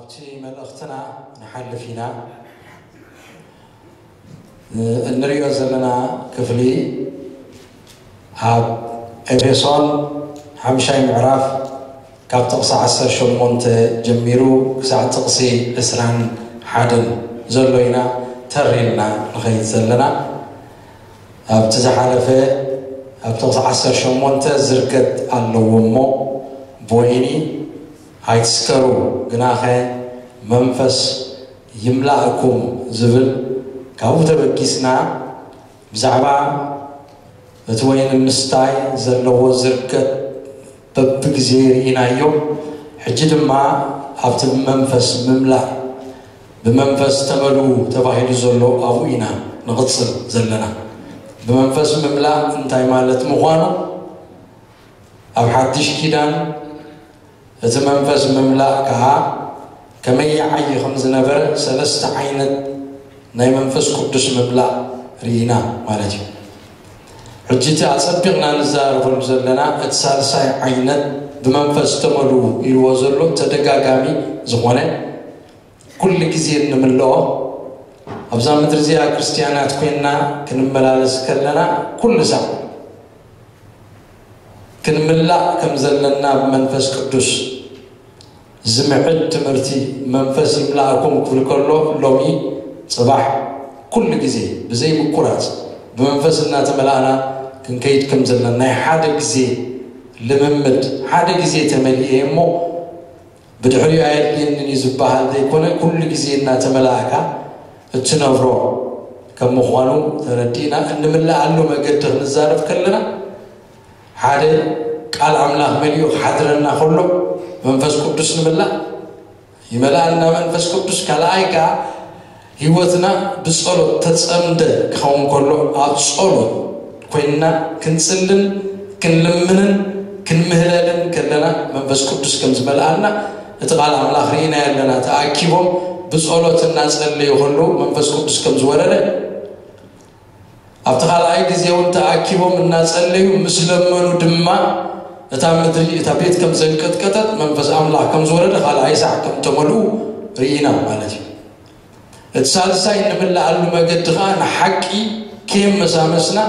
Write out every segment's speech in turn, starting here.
ኣብቲ መልእኽትና ንሓልፍ ኢና። እንሪኦ ዘለና ክፍሊ ኣብ ኤፌሶን ሓምሻይ ምዕራፍ ካብ ጥቕሲ ዓሰርተ ሸሞንተ ጀሚሩ ክሳዕ ጥቕሲ ዕስራን ሓደን ዘሎ ኢና ተሪልና ንኸይድ ዘለና። ኣብቲ ዝሓለፈ ኣብ ጥቕሲ ዓሰርተ ሸሞንተ ዝርገት ኣለዎ እሞ፣ ብወይኒ ኣይትስከሩ፣ ግናኸ መንፈስ ይምላእኩም ዝብል፣ ካብኡ ተበጊስና ብዛዕባ እቲ ወይኒ ምስታይ ዘለዎ ዝርገት በብግዜ ርኢናዮ። ሕጂ ድማ ኣብቲ ብመንፈስ ምምላእ፣ ብመንፈስ ተመልኡ ተባሂሉ ዘሎ ኣብኡ ኢና ንቕጽል ዘለና። ብመንፈስ ምምላእ እንታይ ማለት ምዃኑ ኣብ ሓድሽ ኪዳን እቲ መንፈስ ምምላእ ከኣ ከመይ ይዓዪ ከም ዝነበረ ሰለስተ ዓይነት ናይ መንፈስ ቅዱስ ምምላእ ርኢና ማለት እዩ። ሕጂ እቲ ኣጸቢቕና ንዛረበሉ ዘለና እቲ ሳልሳይ ዓይነት ብመንፈስ ተመልኡ ኢልዎ ዘሎ ተደጋጋሚ ዝኾነ ኩሉ ግዜ እንምልኦ ኣብዛ ምድሪ እዚኣ ክርስትያናት ኮይንና ክንመላለስ ከለና ኩሉ ሳዕ ክንምላእ ከም ዘለና ብመንፈስ ቅዱስ ዝምዕድ ትምህርቲ መንፈስ ይምላእኩም ክብል ከሎ ሎሚ ጽባሕ ኩሉ ግዜ ብዘይ ምቁራጽ ብመንፈስ እናተመላእና ክንከይድ ከም ዘለና ናይ ሓደ ግዜ ልምምድ ሓደ ግዜ ተመሊኤ እሞ ብድሕሪኡ ኣየድልየንን እዩ ዝበሃል ዘይኮነ ኩሉ ግዜ እናተመላእካ እትነብሮ ከም ምዃኑ ተረዲእና እንምልኣሉ መገዲ ክንዛረብ ከለና ሓደ ቃል ኣምላኽ መሊኡ ክሓድረና ከሎ መንፈስ ቅዱስ ንምላእ ይመልኣና መንፈስ ቅዱስ ካልኣይ ከዓ ህይወትና ብጸሎት ተጸምደ ክኸውን ከሎ ኣብ ጸሎት ኮይንና ክንጽልን ክንልምንን ክንምህለልን ከለና መንፈስ ቅዱስ ከም ዝመልኣና እቲ ቃል ኣምላኽ ርኢና ኣለና ተኣኪቦም ብጸሎት እናጸለዩ ከለዉ መንፈስ ቅዱስ ከም ዝወረደ ኣብቲ ካልኣይ ግዜ እውን ተኣኪቦም እናጸለዩ ምስ ለመኑ ድማ እታ ምድሪ እታ ቤት ከም ዘንቀጥቀጠት መንፈስ ኣምላኽ ከም ዝወረደ ካልኣይ ሳዕ ከም ተመልኡ ርኢና ማለት እዩ። እቲ ሳልሳይ እንምልኣሉ መገዲ ከዓ ንሓቂ ከየመሳመስና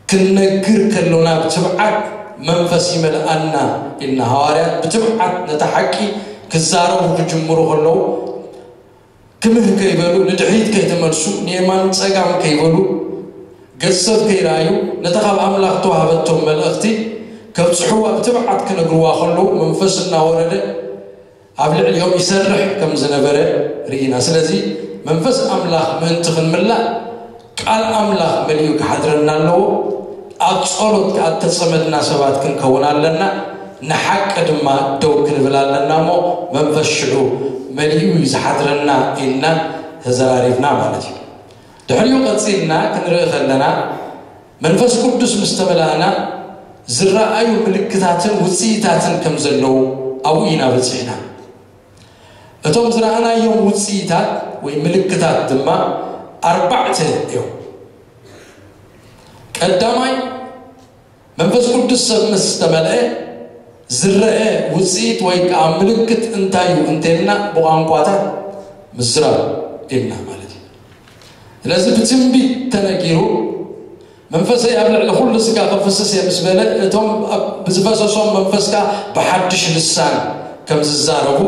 ክንነግር ከሎና ብትብዓት መንፈስ ይመልኣና ኢልና ሃዋርያት ብትብዓት ነታ ሓቂ ክዛረቡ ክጅምሩ ከለዉ ክምህ ከይበሉ ንድሕሪት ከይተመልሱ ንየማን ጸጋም ከይበሉ ገጽ ሰብ ከይረኣዩ ነታ ካብ ኣምላኽ ተዋህበቶም መልእኽቲ ከብጽሕዋ ብትብዓት ክነግርዋ ከለዉ መንፈስ እናወረደ ኣብ ልዕሊኦም ይሰርሕ ከም ዝነበረ ርኢና። ስለዚ መንፈስ ኣምላኽ ምእንቲ ክንምላእ ቃል ኣምላኽ መሊኡ ክሓድረና ኣለዎ። ኣብ ጸሎት ከኣ እተጸመድና ሰባት ክንከውን ኣለና። ንሓቂ ድማ ደው ክንብል ኣለና እሞ መንፈስ ሽዑ መሊኡ እዩ ዝሓድረና ኢልና ተዘራሪብና ማለት እዩ። ድሕሪኡ ቀጺልና ክንርኢ ከለና መንፈስ ቅዱስ ምስ ተመላእና ዝረኣዩ ምልክታትን ውጽኢታትን ከም ዘለዉ ኣብኡ ኢና በጺሕና። እቶም ዝረኣናዮም ውጽኢታት ወይ ምልክታት ድማ ኣርባዕተ እዮም። ቀዳማይ መንፈስ ቅዱስ ሰብ ምስ ዝተመልአ ዝረአ ውጽኢት ወይ ከዓ ምልክት እንታይ እዩ እንተልና ብቋንቋታት ምዝራብ ኢልና ማለት እዩ። ስለዚ ብትንቢት ተነጊሩ መንፈሰይ ኣብ ልዕሊ ኩሉ ስጋ ክፍስስ እየ ምስ በለ እቶም ብዝፈሰሶም መንፈስካ ብሓድሽ ልሳን ከም ዝዛረቡ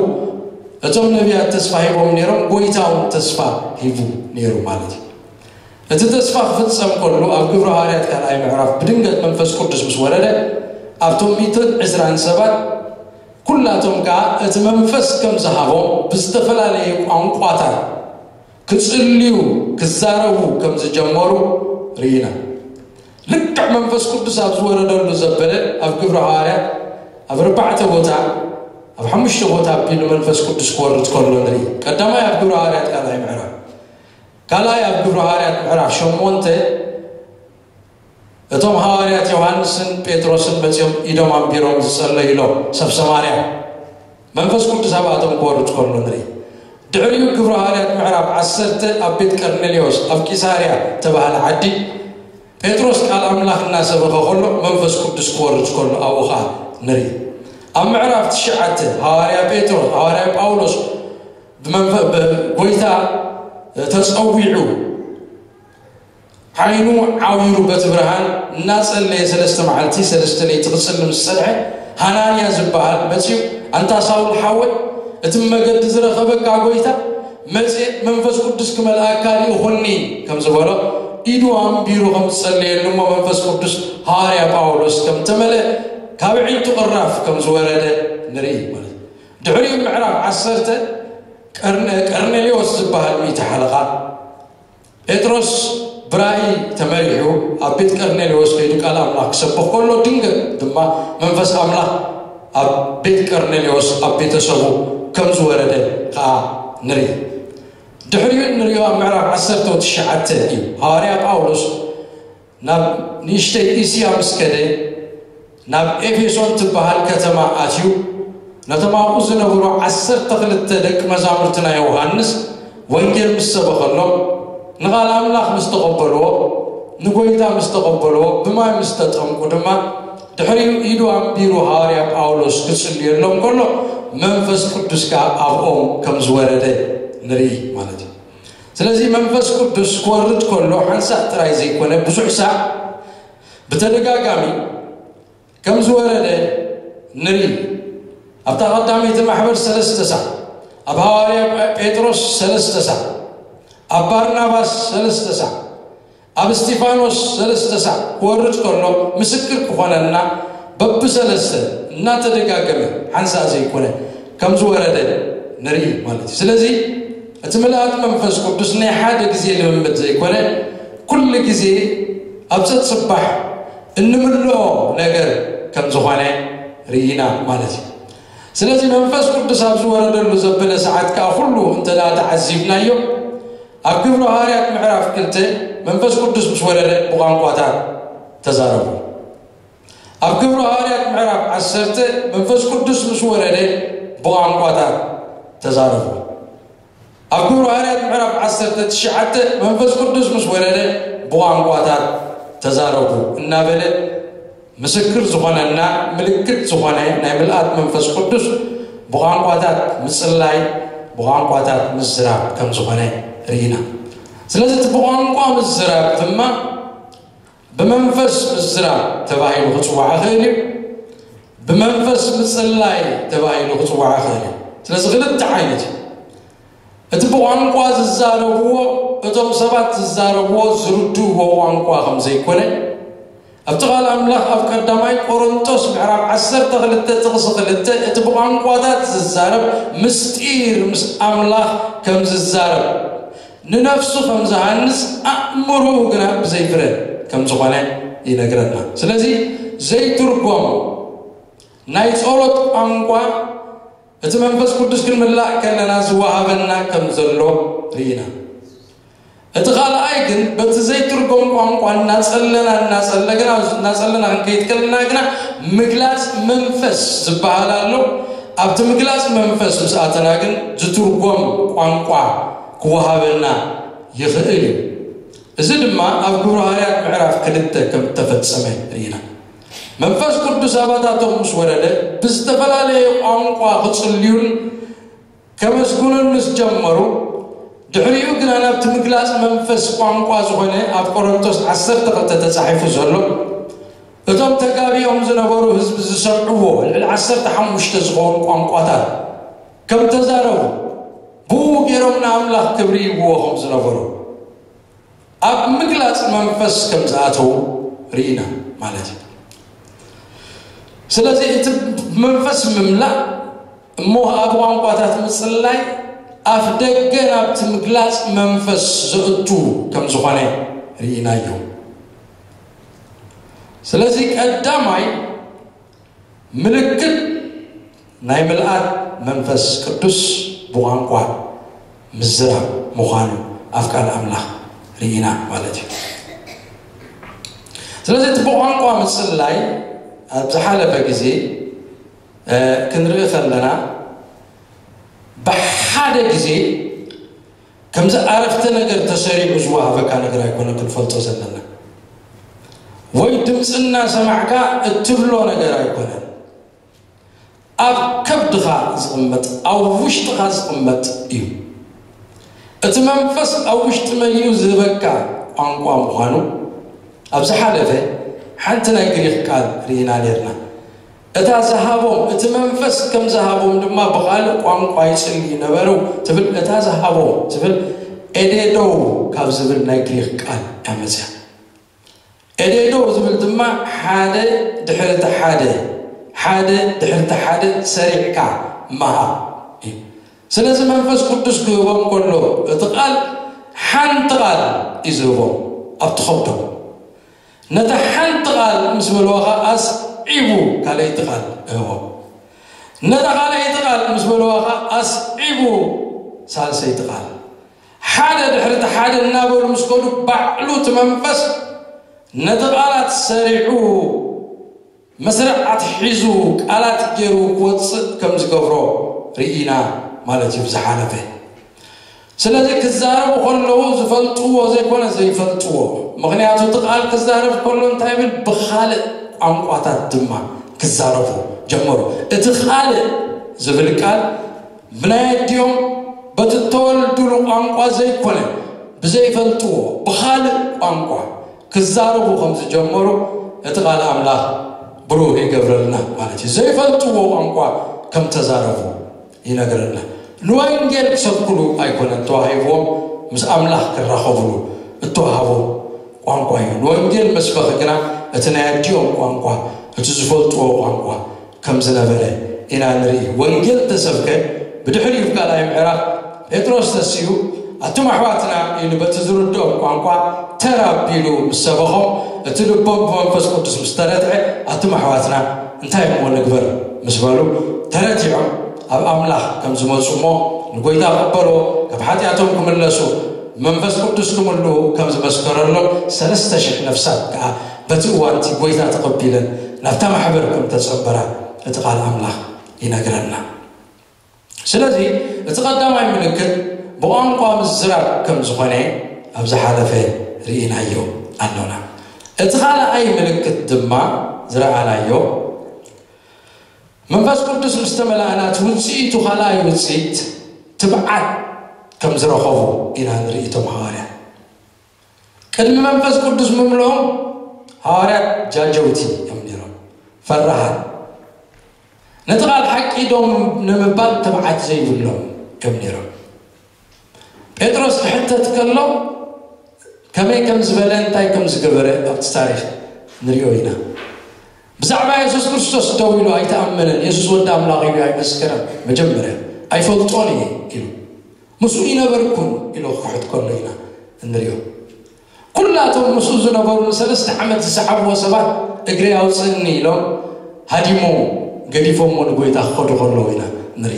እቶም ነቢያት ተስፋ ሂቦም ነይሮም፣ ጎይታ እውን ተስፋ ሂቡ ነይሩ ማለት እዩ። እቲ ተስፋ ክፍጸም ከሉ ኣብ ግብረ ሃዋርያት ካልኣይ ምዕራፍ ብድንገት መንፈስ ቅዱስ ምስ ወረደ ኣብቶም ሚእትን ዕስራን ሰባት ኩላቶም ከኣ እቲ መንፈስ ከም ዝሃቦም ብዝተፈላለየ ቋንቋታት ክጽልዩ ክዛረቡ ከም ዝጀመሩ ርኢና። ልክዕ መንፈስ ቅዱስ ኣብ ዝወረደሉ ዘበለ ኣብ ግብረ ሃዋርያት ኣብ ኣርባዕተ ቦታ ኣብ ሓሙሽተ ቦታ ኣቢሉ መንፈስ ቅዱስ ክወርድ ከሎ ንርኢ። ቀዳማይ ኣብ ግብረ ሃዋርያት ካልኣይ ምዕራፍ ካልኣይ ኣብ ግብረ ሃዋርያት ምዕራፍ ሸሞንተ እቶም ሃዋርያት ዮሃንስን ጴጥሮስን መጺኦም ኢዶም ኣንቢሮም ዝጸለዩሎም ሰብ ሰማርያ መንፈስ ቅዱስ ኣብኣቶም ክወርድ ከሎ ንርኢ። ድሕሪኡ ግብረ ሃዋርያት ምዕራፍ ዓሰርተ ኣብ ቤት ቀርኔሌዎስ ኣብ ቂሳርያ ተባህለ ዓዲ ጴጥሮስ ቃል ኣምላኽ እናሰበኸ ከሎ መንፈስ ቅዱስ ክወርድ ከሎ ኣብኡ ኸዓ ንርኢ። ኣብ ምዕራፍ ትሽዓተ ሃዋርያ ጴጥሮስ፣ ሃዋርያ ጳውሎስ ብመንፈ-፣ ብጎይታ ተጸዊዑ ዓይኑ ዓዊሩ በቲ ብርሃን እናጸለየ ሰለስተ መዓልቲ ሰለስተ ለይቲ ክጽሊ ምስ ጸንሐ፣ ሃናንያ ዝበሃል መጺኡ፣ "ኣንታ ሳውል ሓወይ፣ እቲ መገዲ ዝረኸበካ ጎይታ መጺኤ መንፈስ ቅዱስ ክመልኣካ ልኢኹኒ" ከም ዝበሎ፣ ኢዱ ኣንቢሩ ከም ዝጸለየሉ እሞ መንፈስ ቅዱስ ሃዋርያ ጳውሎስ ከም ተመልአ፣ ካብ ኣዒንቱ ቅራፍ ከም ዝወረደ ንርኢ ማለት እዩ። ድሕሪኡ ምዕራፍ ዓሰርተ ቀርነ-፣ ቀርኔሌዎስ ዝበሃል ሚእቲ ሓለቓ ጴጥሮስ ብራእይ ተመሪሑ ኣብ ቤት ቀርኔሌዎስ ከይዱ ቃል ኣምላኽ ክሰብኽ ከሎ፣ ድንገት ድማ መንፈስ ኣምላኽ ኣብ ቤት ቀርኔሌዎስ ኣብ ቤተሰቡ ከም ዝወረደ ከኣ ንርኢ። ድሕሪኡ እንርእዮ ኣብ ምዕራፍ ዓሰርተ ትሽዓተ እዩ። ሃዋርያ ጳውሎስ ናብ ንእሽተይ እስያ ምስ ከደ፣ ናብ ኤፌሶን ትበሃል ከተማ ኣትዩ፣ ነቶም ኣብኡ ዝነበሩ ዓሰርተ ክልተ ደቂ መዛሙርቲ ናይ ዮሃንስ ወንጌል ምስ ሰበኸሎም፣ ንቓል ኣምላኽ ምስ ተቐበልዎ፣ ንጎይታ ምስ ተቐበልዎ፣ ብማይ ምስ ተጠምቁ ድማ፣ ድሕሪኡ ኢዱ ኣንቢሩ ሃዋርያ ጳውሎስ ክጽልየሎም ከሎ፣ መንፈስ ቅዱስ ከኣ ኣብኦም ከም ዝወረደ ንርኢ ማለት እዩ። ስለዚ መንፈስ ቅዱስ ክወርድ ከሎ ሓንሳእ ጥራይ ዘይኮነ፣ ብዙሕ ሳዕ ብተደጋጋሚ ከም ዝወረደ ንርኢ። ኣብታ ቀዳመይቲ ማሕበር ሰለስተ ሳዕ፣ ኣብ ሃዋርያ ጴጥሮስ ሰለስተ ሳዕ፣ ኣብ ባርናባስ ሰለስተ ሳዕ፣ ኣብ እስጢፋኖስ ሰለስተ ሳዕ ክወርድ ከሎ፣ ምስክር ክኾነና በብሰለስተ እናተደጋገመ፣ ሓንሳእ ዘይኮነ፣ ከም ዝወረደ ንርኢ ማለት እዩ። ስለዚ እቲ ምልኣት መንፈስ ቅዱስ ናይ ሓደ ግዜ ልምምድ ዘይኮነ፣ ኩሉ ግዜ ኣብ ጸጽባሕ እንምልኦ ነገር ከም ዝኾነ ርኢና ማለት እዩ። ስለዚ መንፈስ ቅዱስ ኣብ ዝወረደሉ ዘበለ ሰዓት ከኣ ኩሉ እንተ ደኣ ተዓዚብናዮ፣ ኣብ ግብሪ ሃዋርያት ምዕራፍ ክልተ መንፈስ ቅዱስ ምስ ወረደ ብቋንቋታት ተዛረቡ። ኣብ ግብሪ ሃዋርያት ምዕራፍ ዓሰርተ መንፈስ ቅዱስ ምስ ወረደ ብቋንቋታት ተዛረቡ። ኣብ ግብሪ ሃዋርያት ምዕራፍ ዓሰርተ ትሽዓተ መንፈስ ቅዱስ ምስ ወረደ ብቋንቋታት ተዛረቡ እናበለ ምስክር ዝኾነና ምልክት ዝኾነ ናይ ምልኣት መንፈስ ቅዱስ ብቋንቋታት ምጽላይ፣ ብቋንቋታት ምዝራብ ከም ዝኾነ ርኢና። ስለዚ እቲ ብቋንቋ ምዝራብ ድማ ብመንፈስ ምዝራብ ተባሂሉ ክጽዋዕ ይኽእል እዩ። ብመንፈስ ምጽላይ ተባሂሉ ክጽዋዕ ይኽእል እዩ። ስለዚ ክልተ ዓይነት እዩ። እቲ ብቋንቋ ዝዛረብዎ፣ እቶም ሰባት ዝዛረብዎ ዝርድእዎ ቋንቋ ከም ዘይኮነ፣ ኣብቲ ቃል ኣምላኽ ኣብ ቀዳማይ ቆሮንቶስ ምዕራፍ ዓሰርተ ክልተ ጥቕሲ ክልተ፣ እቲ ብቋንቋታት ዝዛረብ ምስጢር ምስ ኣምላኽ ከም ዝዛረብ፣ ንነፍሱ ከም ዝሃንጽ፣ ኣእምሮኡ ግና ብዘይ ፍረ ከም ዝኾነ ይነግረና። ስለዚ ዘይትርጎም ናይ ጸሎት ቋንቋ እቲ መንፈስ ቅዱስ ክንምላእ ከለና ዝወሃበና ከም ዘሎ ርኢና። እቲ ካልኣይ ግን በቲ ዘይትርጎም ቋንቋ እናጸለና፣ እናጸለና፣ እናጸለና ክንከይድ ከለና ግና ምግላጽ መንፈስ ዝበሃል ኣሎ። ኣብቲ ምግላጽ መንፈስ ምስ ኣተና ግን ዝትርጎም ቋንቋ ክወሃበና ይኽእል እዩ። እዚ ድማ ኣብ ግብረ ሃዋርያት ምዕራፍ ክልተ ከም እተፈጸመ ርኢና። መንፈስ ቅዱስ ኣባታቶም ምስ ወረደ ብዝተፈላለየ ቋንቋ ክጽልዩን ከመስግኑን ምስ ጀመሩ፣ ድሕሪኡ ግና ናብቲ ምግላጽ መንፈስ ቋንቋ ዝኾነ ኣብ ቆሮንቶስ ዓሰርተ ክልተ ተጻሒፉ ዘሎ፣ እቶም ተጋቢኦም ዝነበሩ ህዝቢ ዝሰምዕዎ ልዕሊ ዓሰርተ ሓሙሽተ ዝኾኑ ቋንቋታት ከም ተዛረቡ፣ ብኡ ገይሮም ንኣምላኽ ክብሪ ይብዎ ከም ዝነበሩ፣ ኣብ ምግላጽ መንፈስ ከም ዝኣተዉ ርኢና ማለት እዩ። ስለዚ እቲ መንፈስ ምምላእ እሞ ኣብ ቋንቋታት ምጽላይ ኣፍ ደገ ናብቲ ምግላጽ መንፈስ ዘእቱ ከም ዝኾነ ርኢናዮ። ስለዚ ቀዳማይ ምልክት ናይ ምልኣት መንፈስ ቅዱስ ብቋንቋ ምዝራብ ምዃኑ ኣብ ቃል ኣምላኽ ርኢና ማለት እዩ። ስለዚ እቲ ብቋንቋ ምጽላይ ኣብ ዝሓለፈ ግዜ፣ እ፣ ክንርኢ ከለና ብሓደ ግዜ ከምዚ ዓረፍተ ነገር ተሰሪዑ ዝወሃበካ ነገር ኣይኮነ ክንፈልጦ ዘለና። ወይ ድምፂ እናሰማዕካ እትብሎ ነገር ኣይኮነን። ኣብ ከብድኻ ዝቕመጥ፣ ኣብ ውሽጥኻ ዝቕመጥ እዩ። እቲ መንፈስ ኣብ ውሽጢ መሊኡ ዝህበካ ቋንቋ ምዃኑ ኣብ ዝሓለፈ ሓንቲ ናይ ግሪኽ ቃል ርኢና ነርና። እታ ዝሃቦም፣ እቲ መንፈስ ከም ዝሃቦም ድማ ብኻልእ ቋንቋ ይጽልዩ ነበሩ ትብል። እታ ዝሃቦም ትብል ኤዴዶ ካብ ዝብል ናይ ግሪኽ ቃል እያ መጽያ። ኤዴዶ ዝብል ድማ ሓደ ድሕሪ እቲ ሓደ፣ ሓደ ድሕሪ እቲ ሓደ ሰሪዕካ ምሃብ እዩ። ስለዚ መንፈስ ቅዱስ ክህቦም ከሎ እቲ ቃል ሓንቲ ቃል እዩ ዝህቦም ኣብቲ ከብዶም። ነታ ሓንቲ ቃል ምስ በልዋ ኸዓ ኣስዒቡ ካልኣይቲ ቃል እህቦም። ነታ ካልኣይቲ ቃል ምስ በልዋ ኸዓ ኣስዒቡ ሳልሰይቲ ቃል። ሓደ ድሕሪ እቲ ሓደ እናበሉ ምስ ከዱ ባዕሉ እቲ መንፈስ ነቲ ቃላት ሰሪዑ መስርዕ ኣትሒዙ ቃላት ገይሩ ክወፅእ ከም ዝገብሮ ርኢና ማለት እዩ ብዝሓለፈ። ስለዚ ክዛረቡ ከለዉ ዝፈልጥዎ ዘይኮነ ዘይፈልጥዎ፣ ምኽንያቱ እቲ ቃል ክዛረብ ከሎ እንታይ ይብል? ብኻልእ ቋንቋታት ድማ ክዛረቡ ጀመሩ። እቲ ካልእ ዝብል ቃል ብናይ ኣዲኦም በቲ እተወልዱሉ ቋንቋ ዘይኮነ ብዘይፈልጥዎ ብኻልእ ቋንቋ ክዛረቡ ከም ዝጀመሩ እቲ ቃል ኣምላኽ ብሩህ ይገብረልና ማለት እዩ። ዘይፈልጥዎ ቋንቋ ከም ተዛረቡ ይነግረና። ንወንጌል ክሰብኩሉ ኣይኮነን ተዋሂብዎም፣ ምስ ኣምላኽ ክራኸቡሉ እተዋሃቦም ቋንቋ እዩ። ንወንጌል መስበኺ ግና እቲ ናይ ኣዲኦም ቋንቋ፣ እቲ ዝፈልጥዎ ቋንቋ ከም ዝነበረ ኢና ንርኢ። ወንጌል ተሰብከ፣ ብድሕሪኡ ካልኣይ ምዕራፍ ጴጥሮስ ተሲኡ፣ ኣቱም ኣሕዋትና ኢሉ በቲ ዝርድኦም ቋንቋ ተራ ኣቢሉ ምስ ሰበኾም፣ እቲ ልቦም ብመንፈስ ቅዱስ ምስ ተረትዐ፣ ኣቱም ኣሕዋትና እንታይ እሞ ንግበር ምስ በሉ ተረቲዖም ኣብ ኣምላኽ ከም ዝመፁ እሞ ንጎይታ ክቕበልዎ፣ ካብ ሓጢኣቶም ክምለሱ፣ መንፈስ ቅዱስ ክምልኡ ከም ዝመስከረሎም፣ ሰለስተ ሽሕ ነፍሳት ከዓ በቲ እዋንቲ ጎይታ ተቐቢለን ናብታ ማሕበር ከም ተጸንበራ እቲ ቃል ኣምላኽ ይነግረና። ስለዚ እቲ ቀዳማይ ምልክት ብቋንቋ ምዝራብ ከም ዝኾነ ኣብ ዝሓለፈ ርኢናዮ ኣሎና። እቲ ካልኣይ ምልክት ድማ ዝረኣናዮ መንፈስ ቅዱስ ምስ ተመላእና እቲ ውፅኢቱ ካልኣይ ውፅኢት ትብዓት ከም ዝረኸቡ ኢና ንርኢ እቶም ሃዋርያ። ቅድሚ መንፈስ ቅዱስ ምምልኦም ሃዋርያት ጃጀውቲ እዮም ነይሮም፣ ፈራሃት። ነቲ ቃል ሓቂ ደው ንምባል ትብዓት ዘይብሎም እዮም ነይሮም። ጴጥሮስ ክሕተት ከሎ ከመይ ከም ዝበለ እንታይ ከም ዝገበረ ኣብቲ ታሪኽ ንሪኦ ኢና። ብዛዕባ የሱስ ክርስቶስ ደው ኢሉ ኣይተኣመነን። የሱስ ወዲ ኣምላኽ ኢሉ ኣይመስከረን። መጀመርያ ኣይፈልጦን እየ ኢሉ ምስኡ ይነበርኩን ኢሉ ክሕት ከሎ ኢና እንሪኦ። ኩላቶም ምስኡ ዝነበሩ ንሰለስተ ዓመት ዝሰዓብዎ ሰባት እግረይ ኣውፅእኒ ኢሎም ሃዲሞ ገዲፎሞ ንጎይታ ክኸዱ ከለዉ ኢና ንርኢ።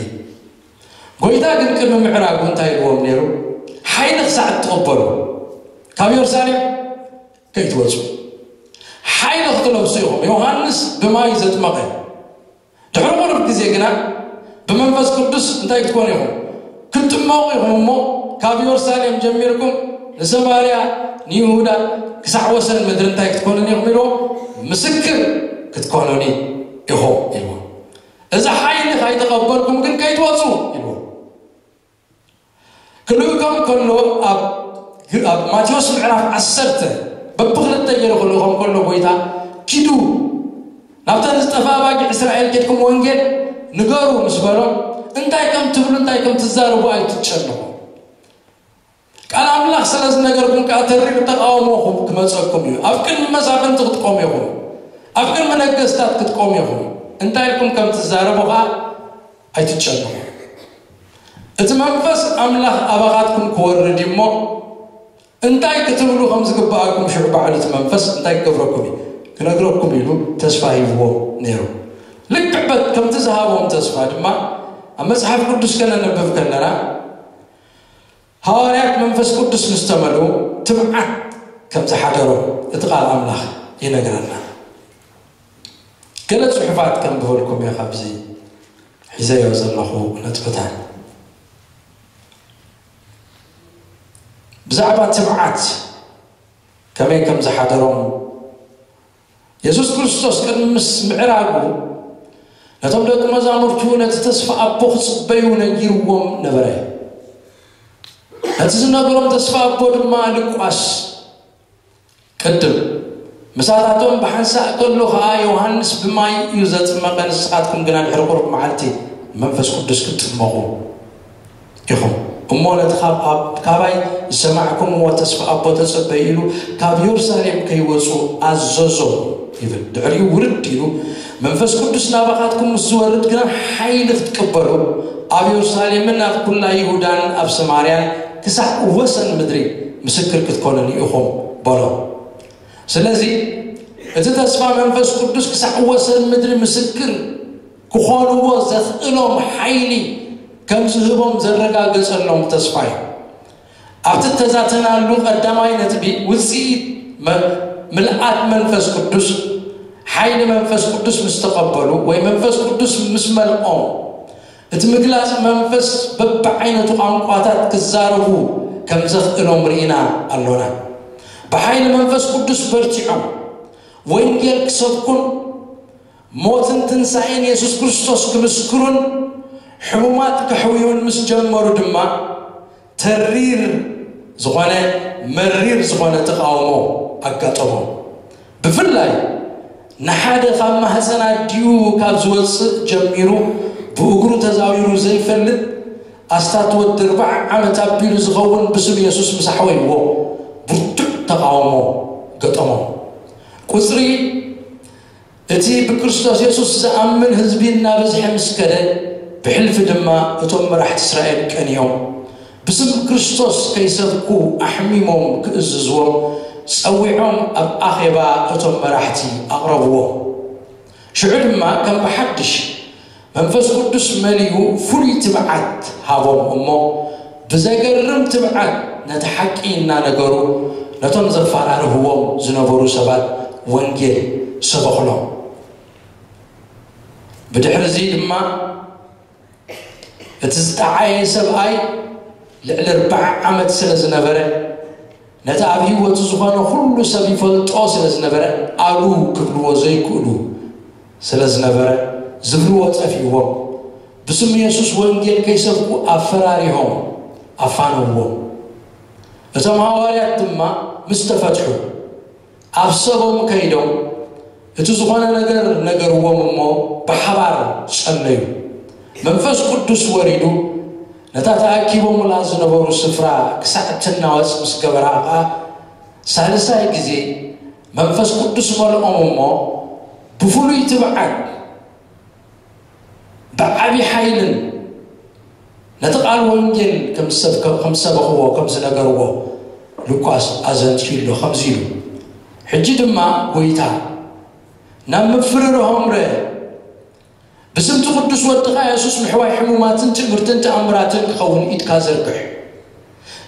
ጎይታ ግን ቅድሚ ምዕራጉ እንታይ ኢልዎም ነይሩ? ሓይሊ ክሳዕ እትቕበሉ ካብ የሩሳሌም ከይትወፁ ሓይሊ ክትለብሱ ኢኹም። ዮሃንስ ብማይ ዘጥመቐ ድሕሪ ቁሩብ ግዜ ግና ብመንፈስ ቅዱስ እንታይ ክትኮኑ ኢኹም? ክትጥመቑ ኢኹም እሞ ካብ የሩሳሌም ጀሚርኩም ንሰማርያ ንይሁዳ ክሳዕ ወሰን ምድሪ እንታይ ክትኮኑኒ ኢኹም ኢልዎም? ምስክር ክትኮኑኒ ኢኹም ኢልዎም። እዚ ሓይሊ ካይተቐበልኩም ግን ከይትወፁ ኢልዎም። ክልእኮም ከሎ ኣብ ኣብ ማቴዎስ ምዕራፍ ዓሰርተ በብክልተ ገይሩ ክልእኮም ከሎ ጎይታ ኪዱ ናብተን ዝጠፍኣ ኣባጊዕ እስራኤል ኬድኩም ወንጌል ንገሩ ምስ በሎም እንታይ ከም ትብሉ እንታይ ከም ትዛረቡ ኣይትጨነቑ። ቃል ኣምላኽ ስለ ዝነገርኩም ከዓ ተሪር ተቃውሞ ክመፀኩም እዩ። ኣብ ቅድሚ መሳፍንቲ ክትቆሙ ኢኹም። ኣብ ቅድሚ ነገስታት ክትቆሙ ኢኹም። እንታይ ኢልኩም ከም ትዛረቡ ከዓ ኣይትጨነቑ። እቲ መንፈስ ኣምላኽ ኣባኻትኩም ክወርድ እዩ እሞ እንታይ ክትብሉ ከም ዝግብኣኩም ሽዑ ባዕሉ እቲ መንፈስ እንታይ ክገብረኩም እዩ ክነግረኩም ኢሉ ተስፋ ሂብዎም ነይሩ። ልክዕ በት ከምቲ ዝሃቦም ተስፋ ድማ ኣብ መጽሓፍ ቅዱስ ከነንብብ ከለና ሃዋርያት መንፈስ ቅዱስ ምስ ተመልኡ ትብዓት ከም ዝሓደሮም እቲ ቃል ኣምላኽ ይነግረና። ገለ ጽሑፋት ከንብበልኩም እየ ካብዚ ሒዘዮ ዘለኹ ነጥብታት። ብዛዕባ ትብዓት ከመይ ከም ዝሓደሮም የሱስ ክርስቶስ ቅድሚ ምስ ምዕራጉ ነቶም ደቂ መዛሙርቱ ነቲ ተስፋ ኣቦ ክጽበዩ ነጊርዎም ነበረ። ነቲ ዝነገሮም ተስፋ ኣቦ ድማ ሉቃስ ቅድም ምሳታቶም ብሓንሳእ ከሎ ኸኣ፣ ዮሃንስ ብማይ እዩ ዘጥመቐ፣ ንስኻትኩም ግና ድሕሪ ቁሩብ መዓልቲ መንፈስ ቅዱስ ክትጥመቑ ኢኹም። እሞ ነቲ ካብ ኣብ-፣ ካባይ ዝሰማዕኩምዎ ተስፋ ኣቦ ተጸበዩ ኢሉ ካብ የሩሳሌም ከይወጹ ኣዘዞም ይብል። ድሕሪኡ ውርድ ኢሉ፣ መንፈስ ቅዱስ ናባኻትኩም ምስ ዝወርድ ግና ሓይሊ ክትቅበሉ፣ ኣብ የሩሳሌምን ኣብ ኩላ ይሁዳን ኣብ ሰማርያን ክሳዕ ወሰን ምድሪ ምስክር ክትኮኑኒ ኢኹም በሎ። ስለዚ እቲ ተስፋ መንፈስ ቅዱስ ክሳዕ ወሰን ምድሪ ምስክር ክኾንዎ ዘኽእሎም ሓይሊ ከም ዝህቦም ዘረጋገጸሎም ተስፋ እዩ። ኣብቲ እተዛተናሉ ቀዳማይ ነጥቢ፣ ውጽኢት መ-፣ ምልኣት መንፈስ ቅዱስ፣ ሓይሊ መንፈስ ቅዱስ ምስ ተቐበሉ ወይ መንፈስ ቅዱስ ምስ መልኦም፣ እቲ ምግላጽ መንፈስ በብዓይነቱ ቋንቋታት ክዛረቡ ከም ዘኽእሎም ርኢና ኣሎና። ብሓይሊ መንፈስ ቅዱስ በርቲዖም ወንጌል ክሰብኩን ሞትን ትንሳኤን የሱስ ክርስቶስ ክምስክሩን ሕሙማት ከሕውዩን ምስ ጀመሩ ድማ፣ ተሪር ዝኾነ፣ መሪር ዝኾነ ተቓውሞ ኣጋጠሞም። ብፍላይ ንሓደ ካብ ማህፀን ኣዲኡ ካብ ዝወፅእ ጀሚሩ ብእግሩ ተዛዊሩ ዘይፈልጥ ኣስታት ወዲ ኣርባዓ ዓመት ኣቢሉ ዝኸውን ብስም የሱስ ምስ ኣሕወይዎ ብርቱዕ ተቓውሞ ገጠሞም። ቁፅሪ እቲ ብክርስቶስ የሱስ ዝኣምን ህዝቢ እናበዝሐ ምስ ከደ፣ ብሕልፊ ድማ እቶም መራሕቲ እስራኤል ቀንዮም፣ ብስም ክርስቶስ ከይሰብኩ ኣሕሚሞም ክእዝዝዎም ጸዊዖም ኣብ ኣኼባ እቶም መራሕቲ ኣቕረብዎም። ሽዑ ድማ ከም ብሓድሽ መንፈስ ቅዱስ መሊኡ ፍሉይ ትብዓት ሃቦም እሞ፣ ብዘገርም ትብዓት ነቲ ሓቂ እናነገሩ ነቶም ዘፈራርህዎም ዝነበሩ ሰባት ወንጌል ሰበኽሎም። ብድሕሪ እዚ ድማ እቲ ዝጠዓየ ሰብኣይ ልዕሊ ኣርባዓ ዓመት ስለ ዝነበረ፣ ነቲ ኣብ ህይወቱ ዝኾነ ኩሉ ሰብ ይፈልጦ ስለ ዝነበረ፣ ኣሉ ክብልዎ ዘይክእሉ ስለ ዝነበረ፣ ዝብልዎ ጠፊእዎም፣ ብስም የሱስ ወንጌል ከይሰብኩ ኣፈራሪሆም ኣፋነውዎም። እቶም ሃዋርያት ድማ ምስ ተፈትሑ፣ ኣብ ሰቦም ከይዶም እቲ ዝኾነ ነገር ነገርዎም እሞ ብሓባር ጸለዩ። መንፈስ ቅዱስ ወሪዱ ነታ ተኣኪቦምላ ዝነበሩ ስፍራ ክሳዕ እትናወጽ ምስ ገበራ ኸኣ፣ ሳልሳይ ግዜ መንፈስ ቅዱስ መልኦም እሞ ብፍሉይ ትብዓት ብዓቢ ሓይልን ነቲ ቃል ወንጌል ከም ዝሰብከ-፣ ከም ዝሰበኽዎ፣ ከም ዝነገርዎ ሉቃስ ኣዘንትዩ ኣሎ። ከምዚ ኢሉ፣ ሕጂ ድማ ጐይታ ናብ ምፍርርሆም ርአ፣ ብስምቲ ቅዱስ ወድኻ የሱስ ምሕዋይ ሕሙማትን ትእምርትን ተኣምራትን ክኸውን ኢድካ ዘርግሕ፣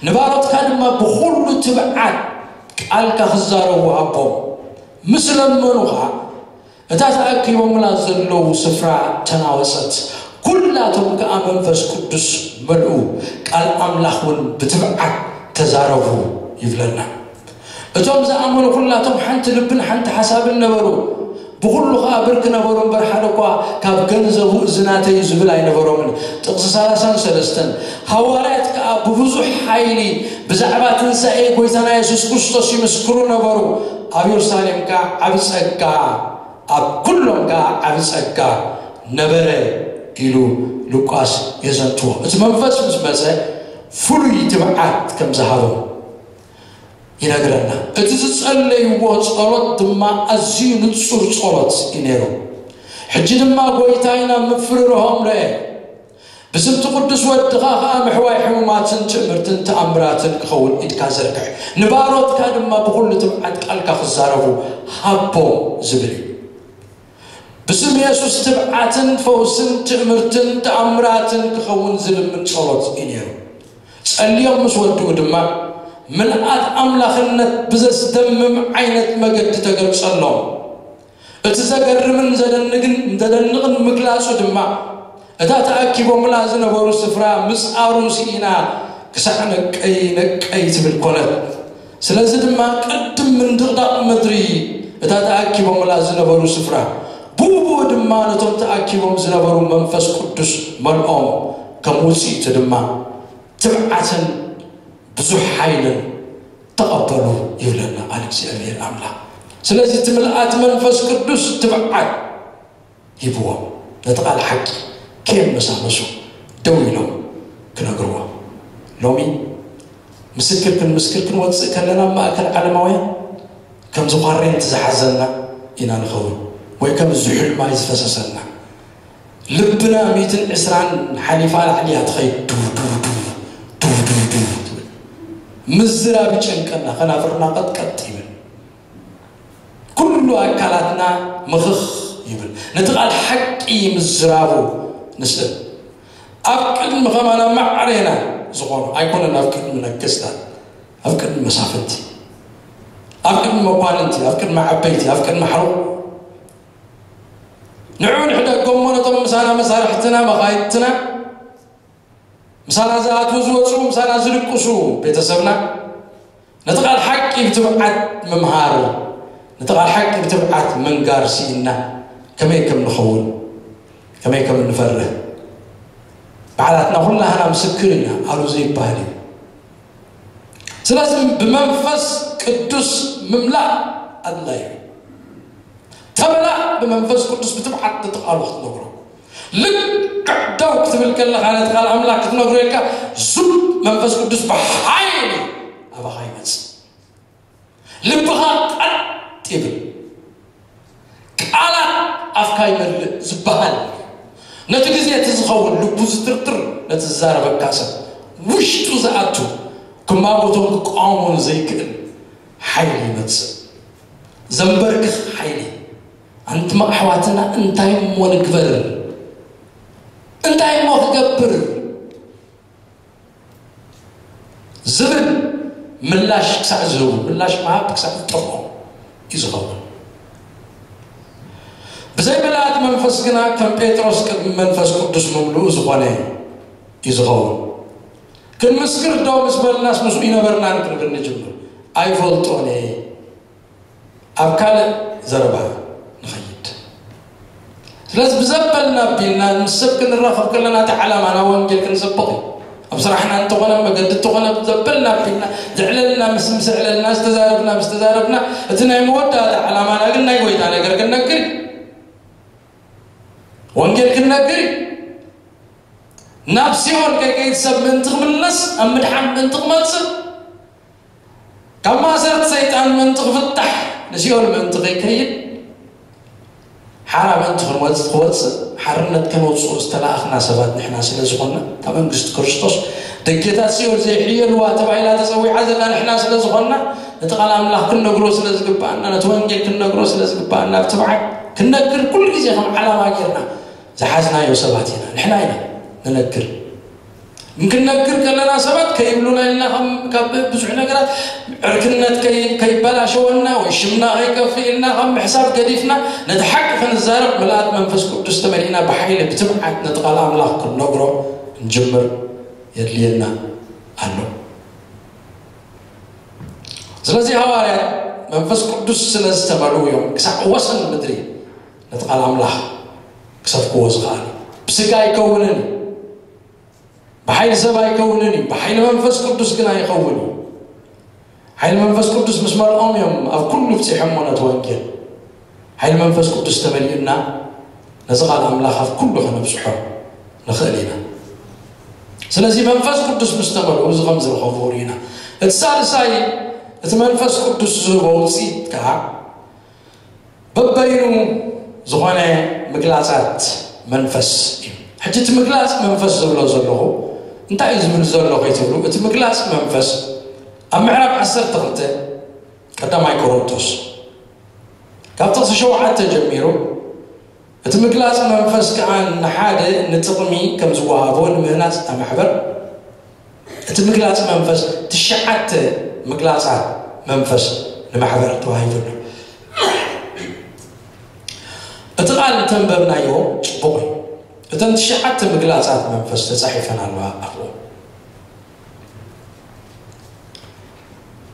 ንባሮትካ ድማ ብኹሉ ትብዓት ቃልካ ክዛረቡ ሃቦም። ምስ ለመኑኻ፣ እታ ተኣኪቦምላ ዘለዉ ስፍራ ተናወጸት፣ ኩላቶም ከኣ መንፈስ ቅዱስ መልኡ፣ ቃል ኣምላኽ እውን ብትብዓት ተዛረቡ ይብለና። እቶም ዝኣመኑ ኩላቶም ሓንቲ ልብን ሓንቲ ሓሳብን ነበሩ፣ ብኹሉ ከኣ ብርክ ነበሩ እምበር፣ ሓደ እኳ ካብ ገንዘቡ እዚ ናተይ እዩ ዝብል ኣይነበሮምን። ጥቕሲ ሰላሳን ሰለስተን። ሃዋርያት ከኣ ብብዙሕ ሓይሊ ብዛዕባ ትንሳኤ ጐይታና የሱስ ክርስቶስ ይምስክሩ ነበሩ። ኣብ የሩሳሌም ከኣ ዓቢ ጸጋ፣ ኣብ ኩሎም ከኣ ዓቢ ጸጋ ነበረ ኢሉ ሉቃስ የዘንትዎ። እቲ መንፈስ ምስ መጸ ፍሉይ ትብዓት ከም ዝሃቦም ይነግረና። እቲ ዝጸለይዎ ጸሎት ድማ ኣዝዩ ንጹር ጸሎት እዩ ነይሩ። ሕጂ ድማ ጐይታይ ናብ ምፍርርሆም ረአ። ብስምቲ ቅዱስ ወድኻ ኸኣ ምሕዋይ ሕሙማትን ትእምርትን ተኣምራትን ክኸውን ኢድካ ዘርግሕ፣ ንባሮትካ ድማ ብኹሉ ትብዓት ቃልካ ክዛረቡ ሃቦም ዝብል እዩ። ብስም የሱስ ትብዓትን ፈውስን ትእምርትን ተኣምራትን ክኸውን ዝልምን ጸሎት እዩ ነይሩ። ጸልዮም ምስ ወድኡ ድማ ምልኣት ኣምላኽነት ብዘስደምም ዓይነት መገዲ ተገልጸሎም። እቲ ዘገርምን ዘደንግን፣ ዘደንቕን ምግላጹ ድማ፣ እታ ተኣኪቦምላ ዝነበሩ ስፍራ ምጽኣሩ ስኢና ክሳዕ ነቀይ ነቀይ ትብል ኮነት። ስለዚ ድማ ቅድም ምንድቕዳቕ ምድሪ እታ ተኣኪቦምላ ዝነበሩ ስፍራ ብኡ ብኡ ድማ ነቶም ተኣኪቦም ዝነበሩ መንፈስ ቅዱስ መልኦም፣ ከም ውፅኢቱ ድማ ትብዓትን ብዙሕ ሓይልን ተቐበሉ ይብለና ቃል እግዚኣብሔር ኣምላኽ። ስለዚ እቲ ምልኣት መንፈስ ቅዱስ ትብዓት ሂብዎም፣ ነቲ ቃል ሓቂ ከየመሳመሱ ደው ኢሎም ክነግርዎ። ሎሚ ምስክር ክንምስክር ክንወፅእ ከለና ኣብ ማእከል ዓለማውያን ከምዚ ኳሬንቲ ዝሓዘና ኢና ንኸውን፣ ወይ ከም ዝሑል ማይ ዝፈሰሰና። ልብና ሚእትን ዕስራን ሓሊፋ ላዕሊ እያ ትኸይድ፣ ዱ ዱ ዱ ዱ ዱ ዱ ትብል። ምዝራብ ይጨንቀና፣ ከናፍርና ቀጥቀጥ ይብል፣ ኩሉ ኣካላትና ምኽኽ ይብል። ነቲ ቃል ሓቂ ምዝራቡ ንስእል። ኣብ ቅድሚ ከማና ማዕሬና ዝኾኑ ኣይኮነን፣ ኣብ ቅድሚ ነገስታት፣ ኣብ ቅድሚ መሳፍንቲ፣ ኣብ ቅድሚ መኳንንቲ፣ ኣብ ቅድሚ ዓበይቲ፣ ኣብ ቅድሚ ሓው ንዑ ንሕደጎሞ ነቶም ምሳና መሳርሕትና መኻይድትና፣ ምሳና ዝኣትዉ ዝወፁ፣ ምሳና ዝድቅሱ ቤተሰብና፣ ነቲ ቃል ሓቂ ብትብዓት ምምሃር፣ ነቲ ቃል ሓቂ ብትብዓት ምንጋር ስኢና ከመይ ከም ንኸውን፣ ከመይ ከም እንፈርህ ባዕላትና ኩላህና ምስክር ኢና። ኣሉ ዘይበሃል እዩ። ስለዚ ብመንፈስ ቅዱስ ምምላእ ኣድላይ እዩ። ተመላእ ብመንፈስ ቅዱስ ብትብዓት ነቲ ቃሉ ክትነግሮ። ልክዕ ደው ክትብል ከለኻ ነቲ ቃል ኣምላኽ ክትነግሮ ኢልካ ዙብ መንፈስ ቅዱስ ብሓይሊ ኣባኻ ይመጽእ። ልብኻ ቀጥ ይብል። ቃላት ኣፍካ ይመልእ ዝበሃል ነቲ ግዜ እቲ ዝኸውን ልቡ ዝትርትር ነቲ ዝዛረበካ ሰብ ውሽጡ ዝኣቱ ክማጎቶን ክቃወሞን ዘይክእል ሓይሊ ይመጽእ። ዘንበርክኽ ሓይሊ። ኣንትማ ኣሕዋትና እንታይ እሞ ንግበር? እንታይ እሞ ክገብር? ዝብል ምላሽ ክሳዕ ዝህቡ፣ ምላሽ ምሃብ ክሳዕ ዝጠፍኦም እዩ ዝኸውን። ብዘይ ምልኣት መንፈስ ግና ከም ጴጥሮስ ቅድሚ መንፈስ ቅዱስ ምምልኡ ዝኾነ እዩ ዝኸውን። ክንምስክር ዶ ምስ በልናስ ምስኡ ይነበርናን ክንብል ንጅምር። ኣይፈልጦን እየ። ኣብ ካልእ ዘረባ ንኸይድ። ስለዚ ብዘበልና ኣቢልና ምስ ሰብ ክንራኸብ ከለና እቲ ዓላማና ወንጌል ክንሰብኽ እዩ። ኣብ ስራሕና እንተኾነ መገዲ እንተኾነ ብዘበልና ኣቢልና ዘዕለልና ምስ ምስ ኣዕለልና ዝተዛረብና ምስ ተዛረብና እቲ ናይ መወዳእታ ዓላማና ግን ናይ ጎይታ ነገር ክንነግር እዩ። ወንጌል ክንነግር እዩ። ናብ ሲኦል ከይከይድ ሰብ ምእንቲ ክምለስ ኣብ ምድሓን ምእንቲ ክመጽእ ካብ ማእሰርቲ ሰይጣን ምእንቲ ክፍታሕ ንሲኦል ምእንቲ ከይከይድ ሓራ ምእንቲ ክንወጽእ ክወጽእ ሓርነት ከነውጽኦ ዝተላእኽና ሰባት ንሕና ስለ ዝኾንና እታ መንግስቲ ክርስቶስ ደጌታት ሲኦል ዘይሕየልዋ ተባሂላ ተጸዊዓ ዘላ ንሕና ስለ ዝኾንና ነቲ ቃል ኣምላኽ ክንነግሮ ስለ ዝግባኣና ነቲ ወንጌል ክንነግሮ ስለ ዝግባኣና ብትብዓት ክንነግር ኩሉ ግዜ ከም ዓላማ ጌርና ዝሓዝናዮ ሰባት ኢና። ንሕና ኢና ንነግር። እንክነግር ከለና ሰባት ከይብሉና ኢልና ካብ ብዙሕ ነገራት ዕርክነት ከይበላሸወና ወይ ሽምና ከይከፍእ ኢልና ካብ ምሕሳብ ገዲፍና ነቲ ሓቂ ክንዛረብ ምልኣት መንፈስ ቅዱስ ተመሊእና ብሓይሊ ብትብዓት ነቲ ቃል ኣምላኽ ክንነግሮ ክንጅምር የድልየና ኣሎ። ስለዚ ሃዋርያት መንፈስ ቅዱስ ስለ ዝተመልኡ እዮም ክሳዕ ወሰን ምድሪ ነቲ ቃል ኣምላኽ ክሰብክዎ ዝኸኣሉ። ብስጋ ኣይከውንን እዩ። ብሓይሊ ሰብ ኣይከውንን እዩ፣ ብሓይሊ መንፈስ ቅዱስ ግና ይኸውን እዩ። ሓይሊ መንፈስ ቅዱስ ምስ መልኦም እዮም ኣብ ኩሉ ብፂሖሞ ነቲ ወንጌል። ሓይሊ መንፈስ ቅዱስ ተመሊእና ነዚ ቃል ኣምላኽ ኣብ ኩሉ ከነብፅሖ ንኽእል ኢና። ስለዚ መንፈስ ቅዱስ ምስ ተመልኡ እዚ ከም ዝረኸብዎ ርኢና። እቲ ሳልሳይ እቲ መንፈስ ቅዱስ ዝህቦ ውፅኢት ከዓ በበይኑ ዝኾነ ምግላጻት መንፈስ እዩ። ሕጂ እቲ ምግላጽ መንፈስ ዝብሎ ዘለኹ እንታይ እዩ ዝብል ዘሎ ከይትብሉ፣ እቲ ምግላጽ መንፈስ ኣብ ምዕራፍ ዓሰርተ ክልተ ቀዳማይ ቆሮንቶስ ካብ ጥቕሲ ሸውዓተ ጀሚሩ እቲ ምግላጽ መንፈስ ከኣ ንሓደ ንጥቕሚ ከም ዝወሃቦ ንምህናጽ እታ ማሕበር እቲ ምግላጽ መንፈስ ትሽዓተ ምግላጻት መንፈስ ንማሕበር ተዋሂቡ ኣሎ። እቲ ቃል እንተንበብናዮ ጽቡቕ እዩ። እተን ትሽዓተ ምግላጻት መንፈስ ተጻሒፈን ኣለዋ ኣብኡ።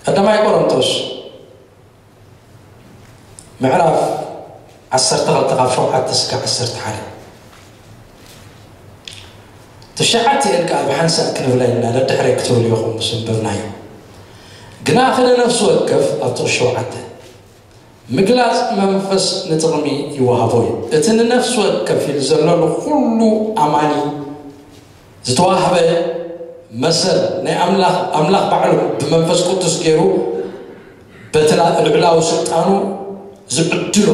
ቀዳማይ ቆሮንቶስ ምዕራፍ ዓሰርተ ክልተ ካብ ሸውዓተ እስከ ዓሰርተ ሓደ። ትሽዓተ እየን ከኣ ብሓንሳእ ክንብላ ኢልና ደድሕረይ ክትብሉ ኢኹም ምስ ኣንበብናዮ። ግናኸ ንነፍሲ ወከፍ ኣብቲ ሸውዓተ ምግላጽ መንፈስ ንጥቕሚ ይወሃቦ እዩ። እቲ ንነፍሲ ወከፍ ኢሉ ዘሎ ንኹሉ ኣማኒ ዝተዋህበ መሰል ናይ ኣምላኽ ኣምላኽ ባዕሉ ብመንፈስ ቅዱስ ገይሩ በቲ ልዑላዊ ስልጣኑ ዝዕድሎ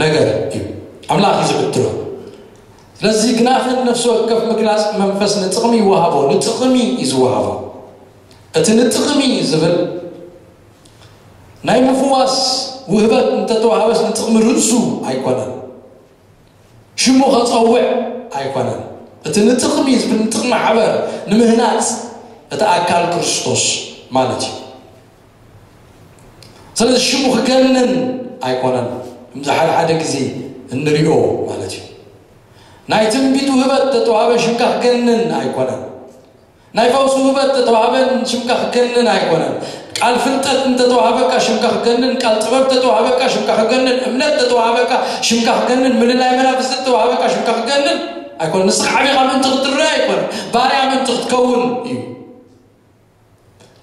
ነገር እዩ። ኣምላኽ እዩ ዝዕድሎ። ስለዚ ግናኸ ንነፍሲ ወከፍ ምግላጽ መንፈስ ንጥቕሚ ይወሃቦ፣ ንጥቕሚ እዩ ዝወሃቦ። እቲ ንጥቕሚ ዝብል ናይ ምፍዋስ ውህበት እንተተዋህበስ ንጥቕሚ ርእሱ ኣይኮነን። ሽሙ ከጸውዕ ኣይኮነን። እቲ ንጥቕሚ ዝብል ንጥቕሚ ማሕበር ንምህናጽ እቲ ኣካል ክርስቶስ ማለት እዩ። ስለዚ ሽሙ ክገንን ኣይኮነን። ከምዚ ሓደ ሓደ ግዜ እንሪኦ ማለት እዩ። ናይ ትንቢት ውህበት ተተዋህበ ሽምካ ክገንን ኣይኮነን። ናይ ፈውሲ ውህበት ተተዋህበን ሽምካ ክገንን ኣይኮነን። ቃል ፍልጠት እንተተዋህበካ ሽምካ ክገንን፣ ቃል ጥበብ ተተዋህበካ ሽምካ ክገንን፣ እምነት ተተዋህበካ ሽምካ ክገንን፣ ምልላይ መናፍስቲ ተተዋህበካ ሽምካ ክገንን ኣይኮነን። ንስኻ ዓቢኻ ምእንቲ ክትረአ ኣይኮነን። ባርያ ምእንቲ ክትከውን እዩ።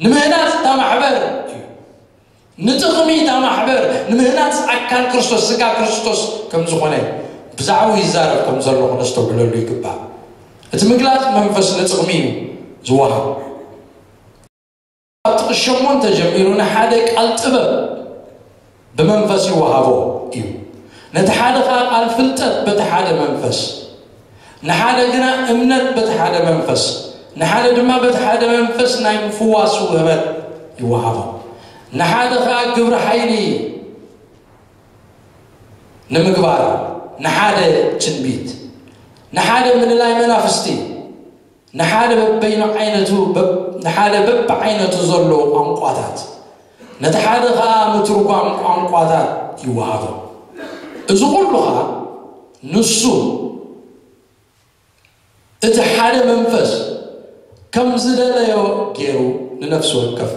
ንምህናጽ እታ ማሕበር እዩ። ንጥቕሚ እታ ማሕበር፣ ንምህናጽ ኣካል ክርስቶስ፣ ስጋ ክርስቶስ ከም ዝኾነ ብዛዕባኡ ይዛረብ ከም ዘሎ ክነስተውዕለሉ ይግባእ። እቲ ምግላጽ መንፈስ ንጥቕሚ እዩ ዝወሃብ። ኣብ ጥቕሲ ሸሞንተ ጀሚሩ ንሓደ ቃል ጥበብ ብመንፈስ ይወሃቦ እዩ። ነቲ ሓደ ኸኣ ቃል ፍልጠት በቲ ሓደ መንፈስ፣ ንሓደ ግና እምነት በቲ ሓደ መንፈስ፣ ንሓደ ድማ በቲ ሓደ መንፈስ ናይ ምፍዋስ ውህበት ይወሃቦ። ንሓደ ኸኣ ግብሪ ሓይሊ ንምግባር፣ ንሓደ ትንቢት፣ ንሓደ ምልላይ መናፍስቲ፣ ንሓደ በበይኑ ዓይነቱ፣ በብ-፣ ንሓደ በብዓይነቱ ዘሎ ቋንቋታት፣ ነቲ ሓደ ኸኣ ምትርጓም ቋንቋታት ይወሃቦ። እዚ ኹሉ ኸኣ ንሱ እቲ ሓደ መንፈስ ከም ዝደለዮ ገይሩ ንነፍሲ ወከፍ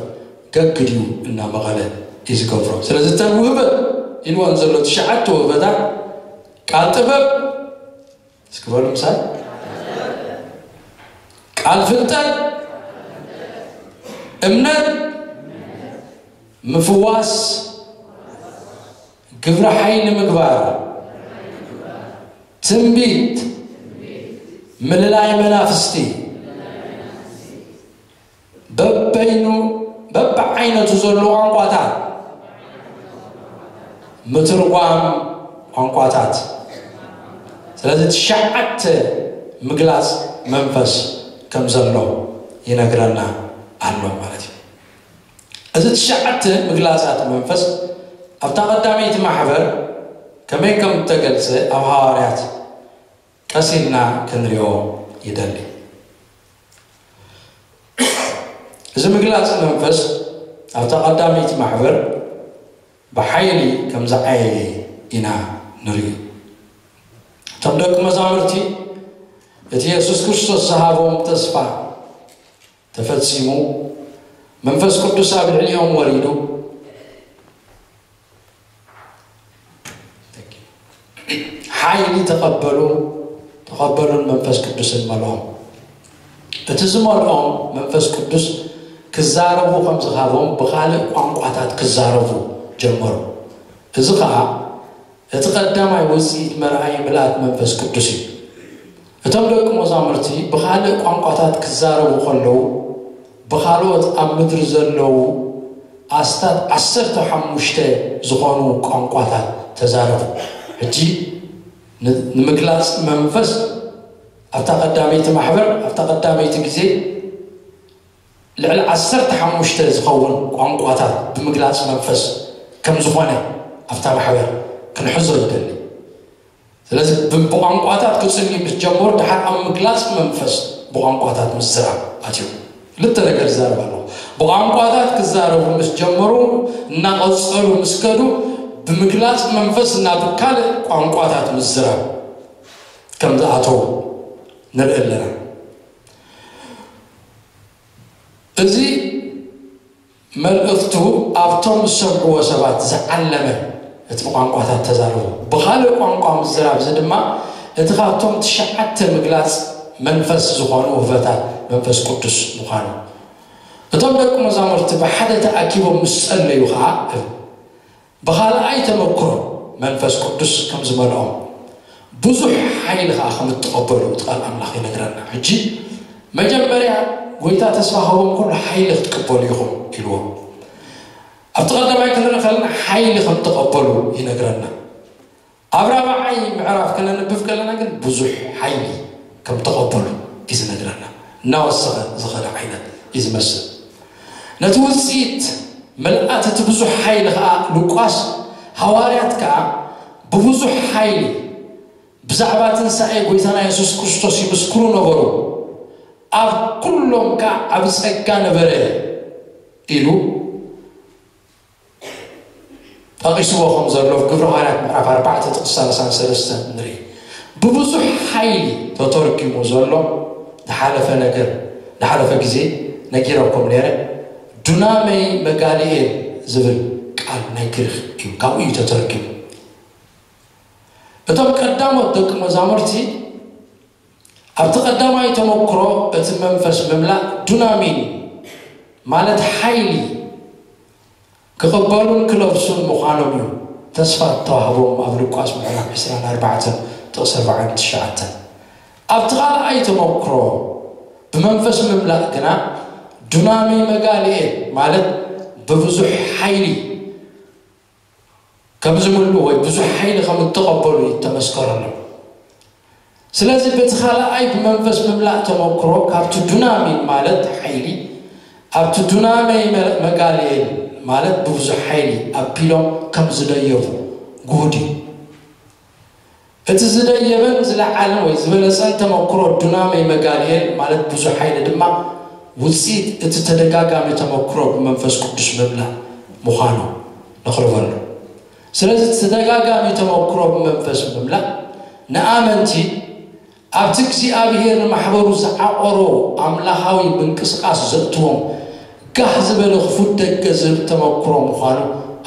ገግድዩ እናመቐለ እዩ ዝገብሮ። ስለዚ እተን ውህበት ኢልወን ዘሎ ትሽዓተ ውህበታት ቃል ጥበብ፣ እስኪ በሉ ምሳይ፣ ቃል ፍልጠት፣ እምነት፣ ምፍዋስ፣ ግብረ ሓይሊ ምግባር፣ ትንቢት፣ ምልላይ መናፍስቲ፣ በበይኑ በብዓይነቱ ዘሎ ቋንቋታት፣ ምትርጓም ቋንቋታት። ስለዚ ትሽዓተ ምግላጽ መንፈስ ከም ዘሎ ይነግረና ኣሎ ማለት እዩ። እዚ ትሽዓተ ምግላጻት መንፈስ ኣብታ ቀዳመይቲ ማሕበር ከመይ ከም እተገልጸ ኣብ ሃዋርያት ቀስ ኢልና ክንሪኦ ይደሊ። እዚ ምግላጽ መንፈስ ኣብታ ቀዳመይቲ ማሕበር ብሓይሊ ከም ዝዓየየ ኢና ንርኢ። እቶም ደቂ መዛሙርቲ እቲ የሱስ ክርስቶስ ዝሃቦም ተስፋ ተፈጺሙ፣ መንፈስ ቅዱስ ኣብ ልዕሊኦም ወሪዱ፣ ሓይሊ ተቐበሉ፣ ተቐበሉን መንፈስ ቅዱስን መልኦም። እቲ ዝመልኦም መንፈስ ቅዱስ ክዛረቡ ከም ዝሃቦም ብኻልእ ቋንቋታት ክዛረቡ ጀመሩ። እዚ ኸኣ እቲ ቀዳማይ ውጽኢት መርኣዪ ምልኣት መንፈስ ቅዱስ እዩ። እቶም ደቂ መዛሙርቲ ብኻልእ ቋንቋታት ክዛረቡ ከለዉ፣ ብኻልኦት ኣብ ምድሪ ዘለዉ ኣስታት ዓሰርተ ሓሙሽተ ዝኾኑ ቋንቋታት ተዛረቡ። ሕጂ ን-፣ ንምግላጽ መንፈስ ኣብታ ቀዳመይቲ ማሕበር፣ ኣብታ ቀዳመይቲ ግዜ ልዕሊ ዓሰርተ ሓሙሽተ ዝኸውን ቋንቋታት ብምግላጽ መንፈስ ከም ዝኾነ ኣብታ ማሕበር ክንሕዞ ይደሊ። ስለዚ ብ-፣ ብቋንቋታት ክጽልዩ ምስ ጀመሩ፣ ድሓር ኣብ ምግላጽ መንፈስ ብቋንቋታት ምዝራብ ኣትዮም። ክልተ ነገር ይዛረብ ኣለኹ። ብቋንቋታት ክዛረቡ ምስ ጀመሩ፣ እናቐጸሉ ምስ ከዱ፣ ብምግላጽ መንፈስ ናብ ካልእ ቋንቋታት ምዝራብ ከም ዝኣተዉ ንርኢ ኣለና። እዚ መልእኽቱ ኣብቶም ዝሰምዕዎ ሰባት ዝዓለመ፣ እቲ ብቋንቋታት ተዛረቡ። ብኻልእ ቋንቋ ምዝራብ እዚ ድማ እቲ ካብቶም ትሽዓተ ምግላጽ መንፈስ ዝኾኑ ውህበታት መንፈስ ቅዱስ ምዃኑ። እቶም ደቂ መዛሙርቲ ብሓደ ተኣኪቦም ምስ ጸለዩ ኸዓ፣ ብኻልኣይ ተመክሮ መንፈስ ቅዱስ ከም ዝመልኦም፣ ብዙሕ ሓይሊ ኸዓ ከም እትቐበሉ እቲ ቃል ኣምላኽ ይነግረና። ሕጂ መጀመርያ ጎይታ ተስፋ ኸቦም ከሎ፣ ሓይሊ ክትቅበሉ ኢኹም ኢልዎም። ኣብቲ ቀዳማይ ክንርኢ ከለና ሓይሊ ከም ተቐበሉ ይነግረና። ኣብ ራብዓይ ምዕራፍ ክነንብብ ከለና ግን ብዙሕ ሓይሊ ከም ተቐበሉ እዩ ዝነግረና። እናወሰኸ ዝኸደ ዓይነት እዩ ዝመስል። ነቲ ውፅኢት ምልኣት እቲ ብዙሕ ሓይሊ ኸዓ ሉቃስ፣ ሃዋርያት ከኣ ብብዙሕ ሓይሊ ብዛዕባ ትንሳኤ ጎይታና የሱስ ክርስቶስ ይምስክሩ ነበሩ፣ ኣብ ኩሎም ከኣ ዓቢ ጸጋ ነበረ ኢሉ ጠቒስዎ ከም ዘሎ ኣብ ግብረ ሃዋርያት ምዕራፍ ኣርባዕተ ጥቕሲ ሰላሳን ሰለስተን ንርኢ። ብብዙሕ ሓይሊ ተተርጒሙ ዘሎ ዝሓለፈ ነገር፣ ዝሓለፈ ግዜ ነጊረኩም ነይረ። ዱናመይ መጋልኤል ዝብል ቃል ናይ ግሪኽ እዩ፣ ካብኡ እዩ ተተርጒሙ። እቶም ቀዳሞት ደቂ መዛሙርቲ ኣብቲ ቀዳማይ ተመክሮ እቲ መንፈስ ምምላእ ዱናሚን ማለት ሓይሊ ክቕበሉን ክለብሱን ምዃኖም እዩ ተስፋ እተዋህቦም ኣብ ሉቃስ ምዕራፍ ዕስራን ኣርባዕተን ጥቕሲ ኣርባዓን ትሽዓተን። ኣብቲ ካልኣይ ተመክሮ ብመንፈስ ምምላእ ግና ዱናሜ መጋልኤ ማለት ብብዙሕ ሓይሊ ከም ዝምልኡ ወይ ብዙሕ ሓይሊ ከም እተቐበሉ እዩ እተመስከረሎም። ስለዚ በቲ ካልኣይ ብመንፈስ ምምላእ ተመክሮ ካብቲ ዱናሚን ማለት ሓይሊ ኣብቲ ዱናሜ መ- መጋልኤል ማለት ብብዙሕ ሓይሊ ኣቢሎም ከም ዝደየቡ ግሁድ እዩ። እቲ ዝደየበን ዝለዓለን ወይ ዝበለጸን ተመክሮ ዱናሜ መጋልኤል ማለት ብዙሕ ሓይሊ ድማ ውጽኢት እቲ ተደጋጋሚ ተመክሮ ብመንፈስ ቅዱስ ምምላእ ምዃኑ ነቕርበሉ። ስለዚ ተደጋጋሚ ተመክሮ ብመንፈስ ምምላእ ንኣመንቲ ኣብቲ እግዚኣብሔር ንማሕበሩ ዝዓቐሮ ኣምላኻዊ ምንቅስቃስ ዘእትዎም ጋህ ዝበለ ክፉት ደገ ዝህብ ተመክሮ ምዃኑ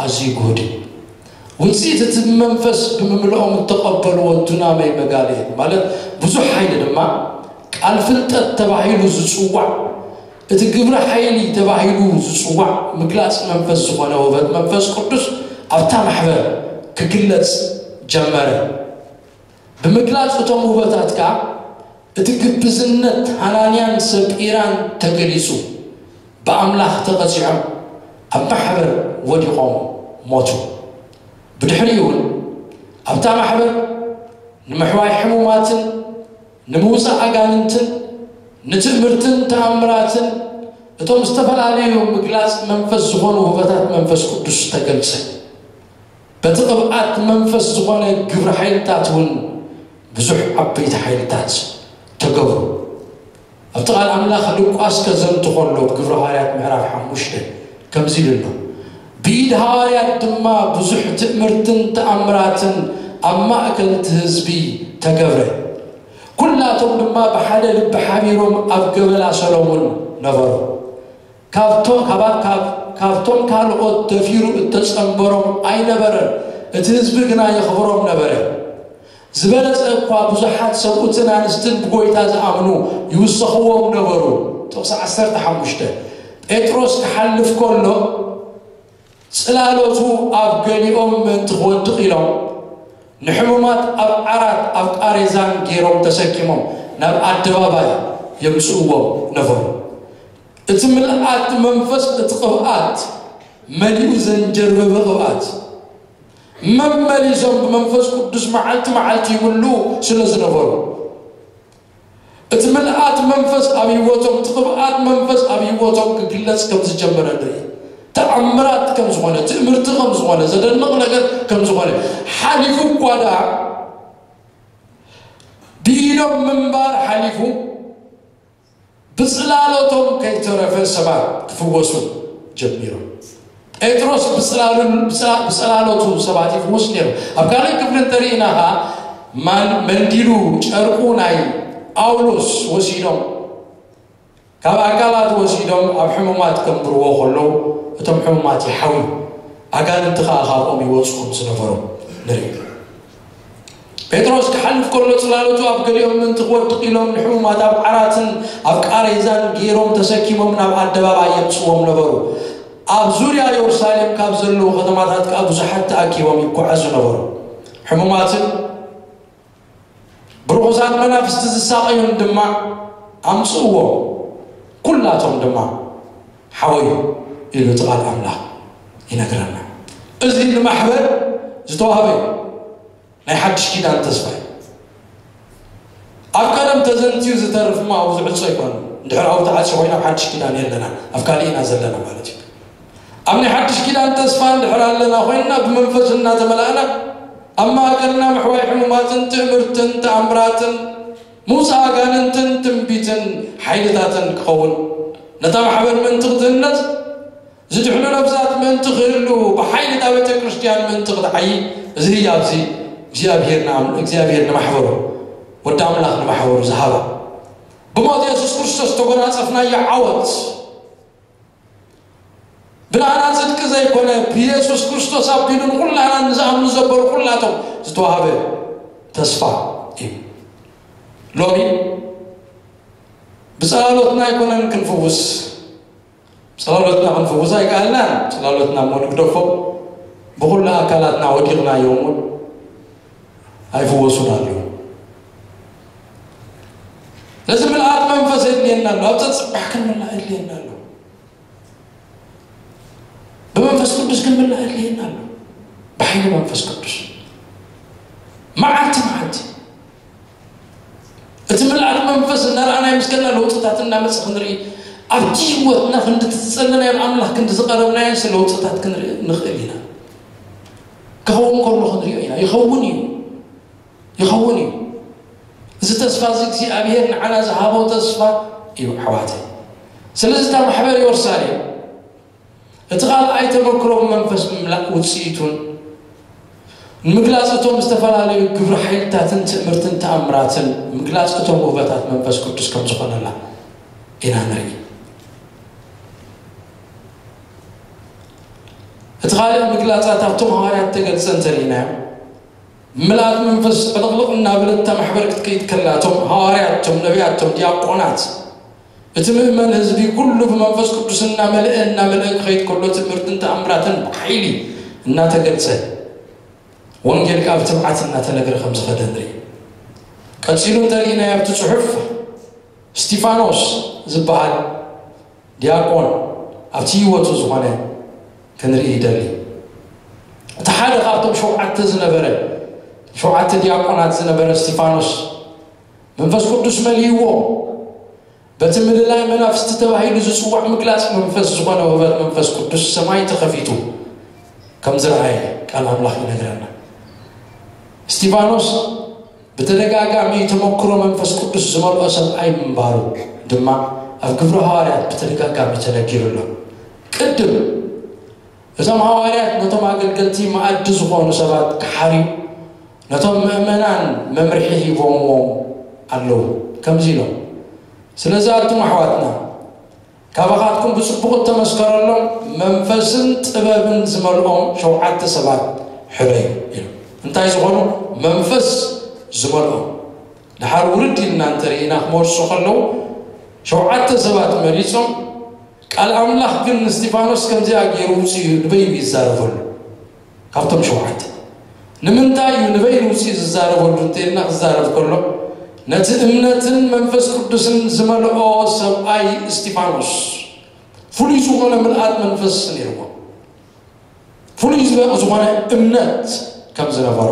ኣዝዩ ግሁድ እዩ። ውፅኢት እቲ ብመንፈስ ብምምልኦም እተቐበልዎ ዱናሜ መጋልኤል ማለት ብዙሕ ሓይሊ ድማ ቃል ፍልጠት ተባሂሉ ዝፅዋዕ፣ እቲ ግብረ ሓይሊ ተባሂሉ ዝፅዋዕ ምግላፅ መንፈስ ዝኾነ ውህበት መንፈስ ቅዱስ ኣብታ ማሕበር ክግለፅ ጀመረ። ብምግላፅ እቶም ውህበታት ከኣ እቲ ግብዝነት ሃናንያን ሰጲራን ተገሊጹ፣ ብኣምላኽ ተቐጺዖም ኣብ ማሕበር ወዲቖም ሞቱ። ብድሕሪኡ እውን ኣብታ ማሕበር ንምሕዋይ ሕሙማትን ንምውጻእ ኣጋንንትን ንትእምርትን ተኣምራትን እቶም ዝተፈላለዩ ምግላጽ መንፈስ ዝኾኑ ውህበታት መንፈስ ቅዱስ ተገልጸ። በቲ ቅብኣት መንፈስ ዝኾነ ግብሪ ሓይልታት እውን ብዙሕ ዓበይቲ ሓይልታት ተገብሩ። ኣብቲ ቃል ኣምላኽ ሉቃስ ከዘንቱ ከሎ ኣብ ግብሪ ሃዋርያት ምዕራፍ ሓሙሽተ ከምዚ ኢሉ ኣሎ፣ ብኢድ ሃዋርያት ድማ ብዙሕ ትእምርትን ተኣምራትን ኣብ ማእከል እቲ ህዝቢ ተገብረ። ኩላቶም ድማ ብሓደ ልቢ ሓቢሮም ኣብ ገበላ ሰሎሙን ነበሩ። ካብቶም ካልኦት ደፊሩ እተጸንበሮም ኣይነበረን፣ እቲ ህዝቢ ግና የኽብሮም ነበረ። ዝበለጸ እኳ ብዙሓት ሰብኡትን ኣንስትን ብጎይታ ዝኣምኑ ይውሰኽዎም ነበሩ። ጥቕሲ ዓሰርተ ሓሙሽተ፣ ጴጥሮስ ክሓልፍ ከሎ ጽላሎቱ ኣብ ገሊኦም ምእንቲ ክወድቕ ኢሎም ንሕሙማት ኣብ ዓራት ኣብ ቃሬዛን ገይሮም ተሰኪሞም ናብ ኣደባባይ የምጽእዎም ነበሩ። እቲ ምልኣት መንፈስ እቲ ቅብኣት መሊኡ ዘንጀርበበ ቅብኣት መመሊሶም ብመንፈስ ቅዱስ መዓልቲ መዓልቲ ይምልኡ ስለ ዝነበሩ እቲ ምልኣት መንፈስ ኣብ ህይወቶም እቲ ቅብኣት መንፈስ ኣብ ህይወቶም ክግለጽ ከም ዝጀመረ ንርኢ። ተኣምራት ከም ዝኾነ ትእምርቲ ከም ዝኾነ ዘደንቕ ነገር ከም ዝኾነ ሓሊፉ እኳ ደኣ ብኢዶም ምንባር ሓሊፉ ብጽላሎቶም ከይተረፈ ሰባት ክፍወሱ ጀሚሮም። ጴጥሮስ ብጽላሉ- ብጽላ- ብጽላሎቱ ሰባት ይፍውስ ነይሩ። ኣብ ካልእ ክፍሊ እንተርኢና ኸዓ ማን- መንዲሉ ጨርቁ ናይ ጳውሎስ ወሲዶም ካብ ኣካላት ወሲዶም ኣብ ሕሙማት ከንብርዎ ከለዉ እቶም ሕሙማት ይሓውዩ። ኣጋንንቲ ኸዓ ካብኦም ይወፁ ከም ዝነበሩ ንርኢ። ጴጥሮስ ክሓልፍ ከሎ፣ ጽላሎቱ ኣብ ገሊኦም ምእንቲ ክወድቕ ኢሎም ንሕሙማት ኣብ ዓራትን ኣብ ቃሬዛን ገይሮም ተሰኪሞም ናብ ኣደባባይ የምጽዎም ነበሩ። ኣብ ዙርያ የሩሳሌም ካብ ዘለዉ ከተማታት ከኣ ብዙሓት ተኣኪቦም ይጓዓዙ ነበሩ። ሕሙማትን ብርኹሳት መናፍስቲ ዝሳቐዩን ድማ ኣምጽእዎ፣ ኩላቶም ድማ ሓወዩ ኢሉ እቲ ቃል ኣምላኽ ይነግረና። እዚ ንማሕበር ዝተዋህበ እዩ። ናይ ሓድሽ ኪዳን ተስፋ እዩ። ኣብ ቀደም ተዘንትዩ ዝተርፍ እሞ ኣብኡ ዝዕጾ ኣይኮነን። እንድሕር ኣብኡ ተዓጽዩ ኮይኑ ኣብ ሓድሽ ኪዳን የለና፣ ኣብ ካሊእ ኢና ዘለና ማለት እዩ። ኣብ ናይ ሓድሽ ኪዳን ተስፋ እንድሕር ኣለና ኮይንና፣ ብመንፈስ እናተመላእና፣ ኣብ ማእከልና ምሕዋይ ሕሙማትን ትእምርትን ተኣምራትን ምውፃእ ኣጋንንትን ትንቢትን ሓይልታትን ክኸውን፣ ነታ ማሕበር ምእንቲ ክትህነጽ፣ ዝድሕኑ ነፍሳት ምእንቲ ክህሉ፣ ብሓይሊ እታ ቤተ ክርስቲያን ምእንቲ ክትዓዪ፣ እዚ ህያብ እዚ እግዚኣብሔር ንኣም-፣ እግዚኣብሔር ንማሕበሩ፣ ወዲ ኣምላኽ ንማሕበሩ ዝሃባ፣ ብሞት የሱስ ክርስቶስ ተጎናጸፍናዮ ዓወት፣ ብናና ጽድቂ ዘይኮነ፣ ብየሱስ ክርስቶስ ኣቢሉ ንኹላና ንዝኣምኑ ዘበሉ ኩላቶም ዝተዋህበ ተስፋ እዩ። ሎሚ ብጸላሎትና ኣይኮነን ክንፍውስ፣ ጸላሎትና ክንፍውስ ኣይከኣልናን። ጸላሎትና እሞ ንግደፎ፣ ብኹሉ ኣካላትና ወዲቕናዮ እውን ኣይፍወሱን ኣለዉ። ነዚ ምልኣት መንፈስ የድልየና ኣሎ፣ ኣብ ጸጽባሕ ክንምላእ የድልየና ኣሎ። ብመንፈስ ቅዱስ ክንምላእ የድልየና ኣሎ። ብሓይሊ መንፈስ ቅዱስ መዓልቲ መዓልቲ እቲ ምልኣት መንፈስ እናረኣናዮ ምስ ከድና ለውጥታት እናመጽእ ክንርኢ፣ ኣብቲ ህይወትና ክንዲ ትጸለናዮ ኣምላኽ ክንዲ ዝቐረብናዮስ ለውጥታት ክንርኢ ንኽእል ኢና። ክኸውን ከሎ ክንሪኦ ኢና። ይኸውን እዩ። ይኸውን እዩ። እዚ ተስፋ እዚ እግዚኣብሔር ንዓና ዝሃቦ ተስፋ እዩ ኣሕዋተይ። ስለዚ እታ ማሕበር የሩሳሌም እቲ ካልኣይ ተመክሮ ብመንፈስ ምምላእ ውፅኢቱን ንምግላፅ እቶም ዝተፈላለዩ ግብሪ ሓይልታትን ትእምርትን ተኣምራትን ምግላፅ እቶም ውህበታት መንፈስ ቅዱስ ከም ዝኾነላ ኢና ንርኢ። እቲ ካልእ ምግላፃት ኣብቶም ሃዋርያት ተገልፀ እንተሪእናዮ ምልኣት መንፈስ ዕልቕልቕ እናበለት እታ ማሕበር ክትከይድ ከላ እቶም ሃዋርያት እቶም ነቢያት እቶም ዲያቆናት እቲ ምእመን ህዝቢ ኩሉ ብመንፈስ ቅዱስ እናመልአ እናመልአ ክኸይድ ከሎ ትምህርትን ተኣምራትን ብሓይሊ እናተገልጸ ወንጌል ካብ ትብዓት እናተነግረ ከም ዝኸደ ንርኢ። ቀጺሉ እንተሪእናዮ ኣብቲ ጽሑፍ እስቲፋኖስ ዝበሃል ዲያቆን ኣብቲ ህይወቱ ዝኾነ ክንርኢ ይደሊ። እቲ ሓደ ካብቶም ሸውዓተ ዝነበረ ሸውዓተ ዲያቆናት ዝነበረ እስቲፋኖስ መንፈስ ቅዱስ መሊእዎ በቲ ምልላይ መናፍስቲ ተባሂሉ ዝጽዋዕ ምግላጽ መንፈስ ዝኾነ ውህበት መንፈስ ቅዱስ ሰማይ ተኸፊቱ ከም ዝረኣየ ቃል ኣምላኽ ይነግረና። እስቲፋኖስ ብተደጋጋሚ ተመክሮ መንፈስ ቅዱስ ዝመልኦ ሰብኣይ ምንባሩ ድማ ኣብ ግብሪ ሃዋርያት ብተደጋጋሚ ተነጊሩ ኣሎ። ቅድም እዞም ሃዋርያት ነቶም ኣገልገልቲ መኣዲ ዝኾኑ ሰባት ክሓርዩ ነቶም ምእመናን መምርሒ ሂቦምዎም ኣለዉ። ከምዚ ኢሎም፣ ስለዚ ኣቱም ኣሕዋትና ካባኻትኩም ብጽቡቕ እተመስከረሎም መንፈስን ጥበብን ዝመልኦም ሸውዓተ ሰባት ሕረዩ ኢሉ። እንታይ ዝኾኑ? መንፈስ ዝመልኦም። ድሓር ውርድ ኢልና እንተርኢና ክመርጹ ከለዉ ሸውዓተ ሰባት መሪጾም፣ ቃል ኣምላኽ ግን ንስቲፋኖስ ከምዚኣ ገይሩ ውፅኡ ንበይኑ ይዛረበሉ። ካብቶም ሸውዓተ ንምንታይ እዩ ንበይኑ ውፅኡ ዝዛረበሉ እንተኢልና ክዛረብ ከሎ ነቲ እምነትን መንፈስ ቅዱስን ዝመልኦ ሰብኣይ እስቲፋኖስ ፍሉይ ዝኾነ ምልኣት መንፈስ ነይርዎ። ፍሉይ ዝበ- ዝኾነ እምነት ከም ዝነበሮ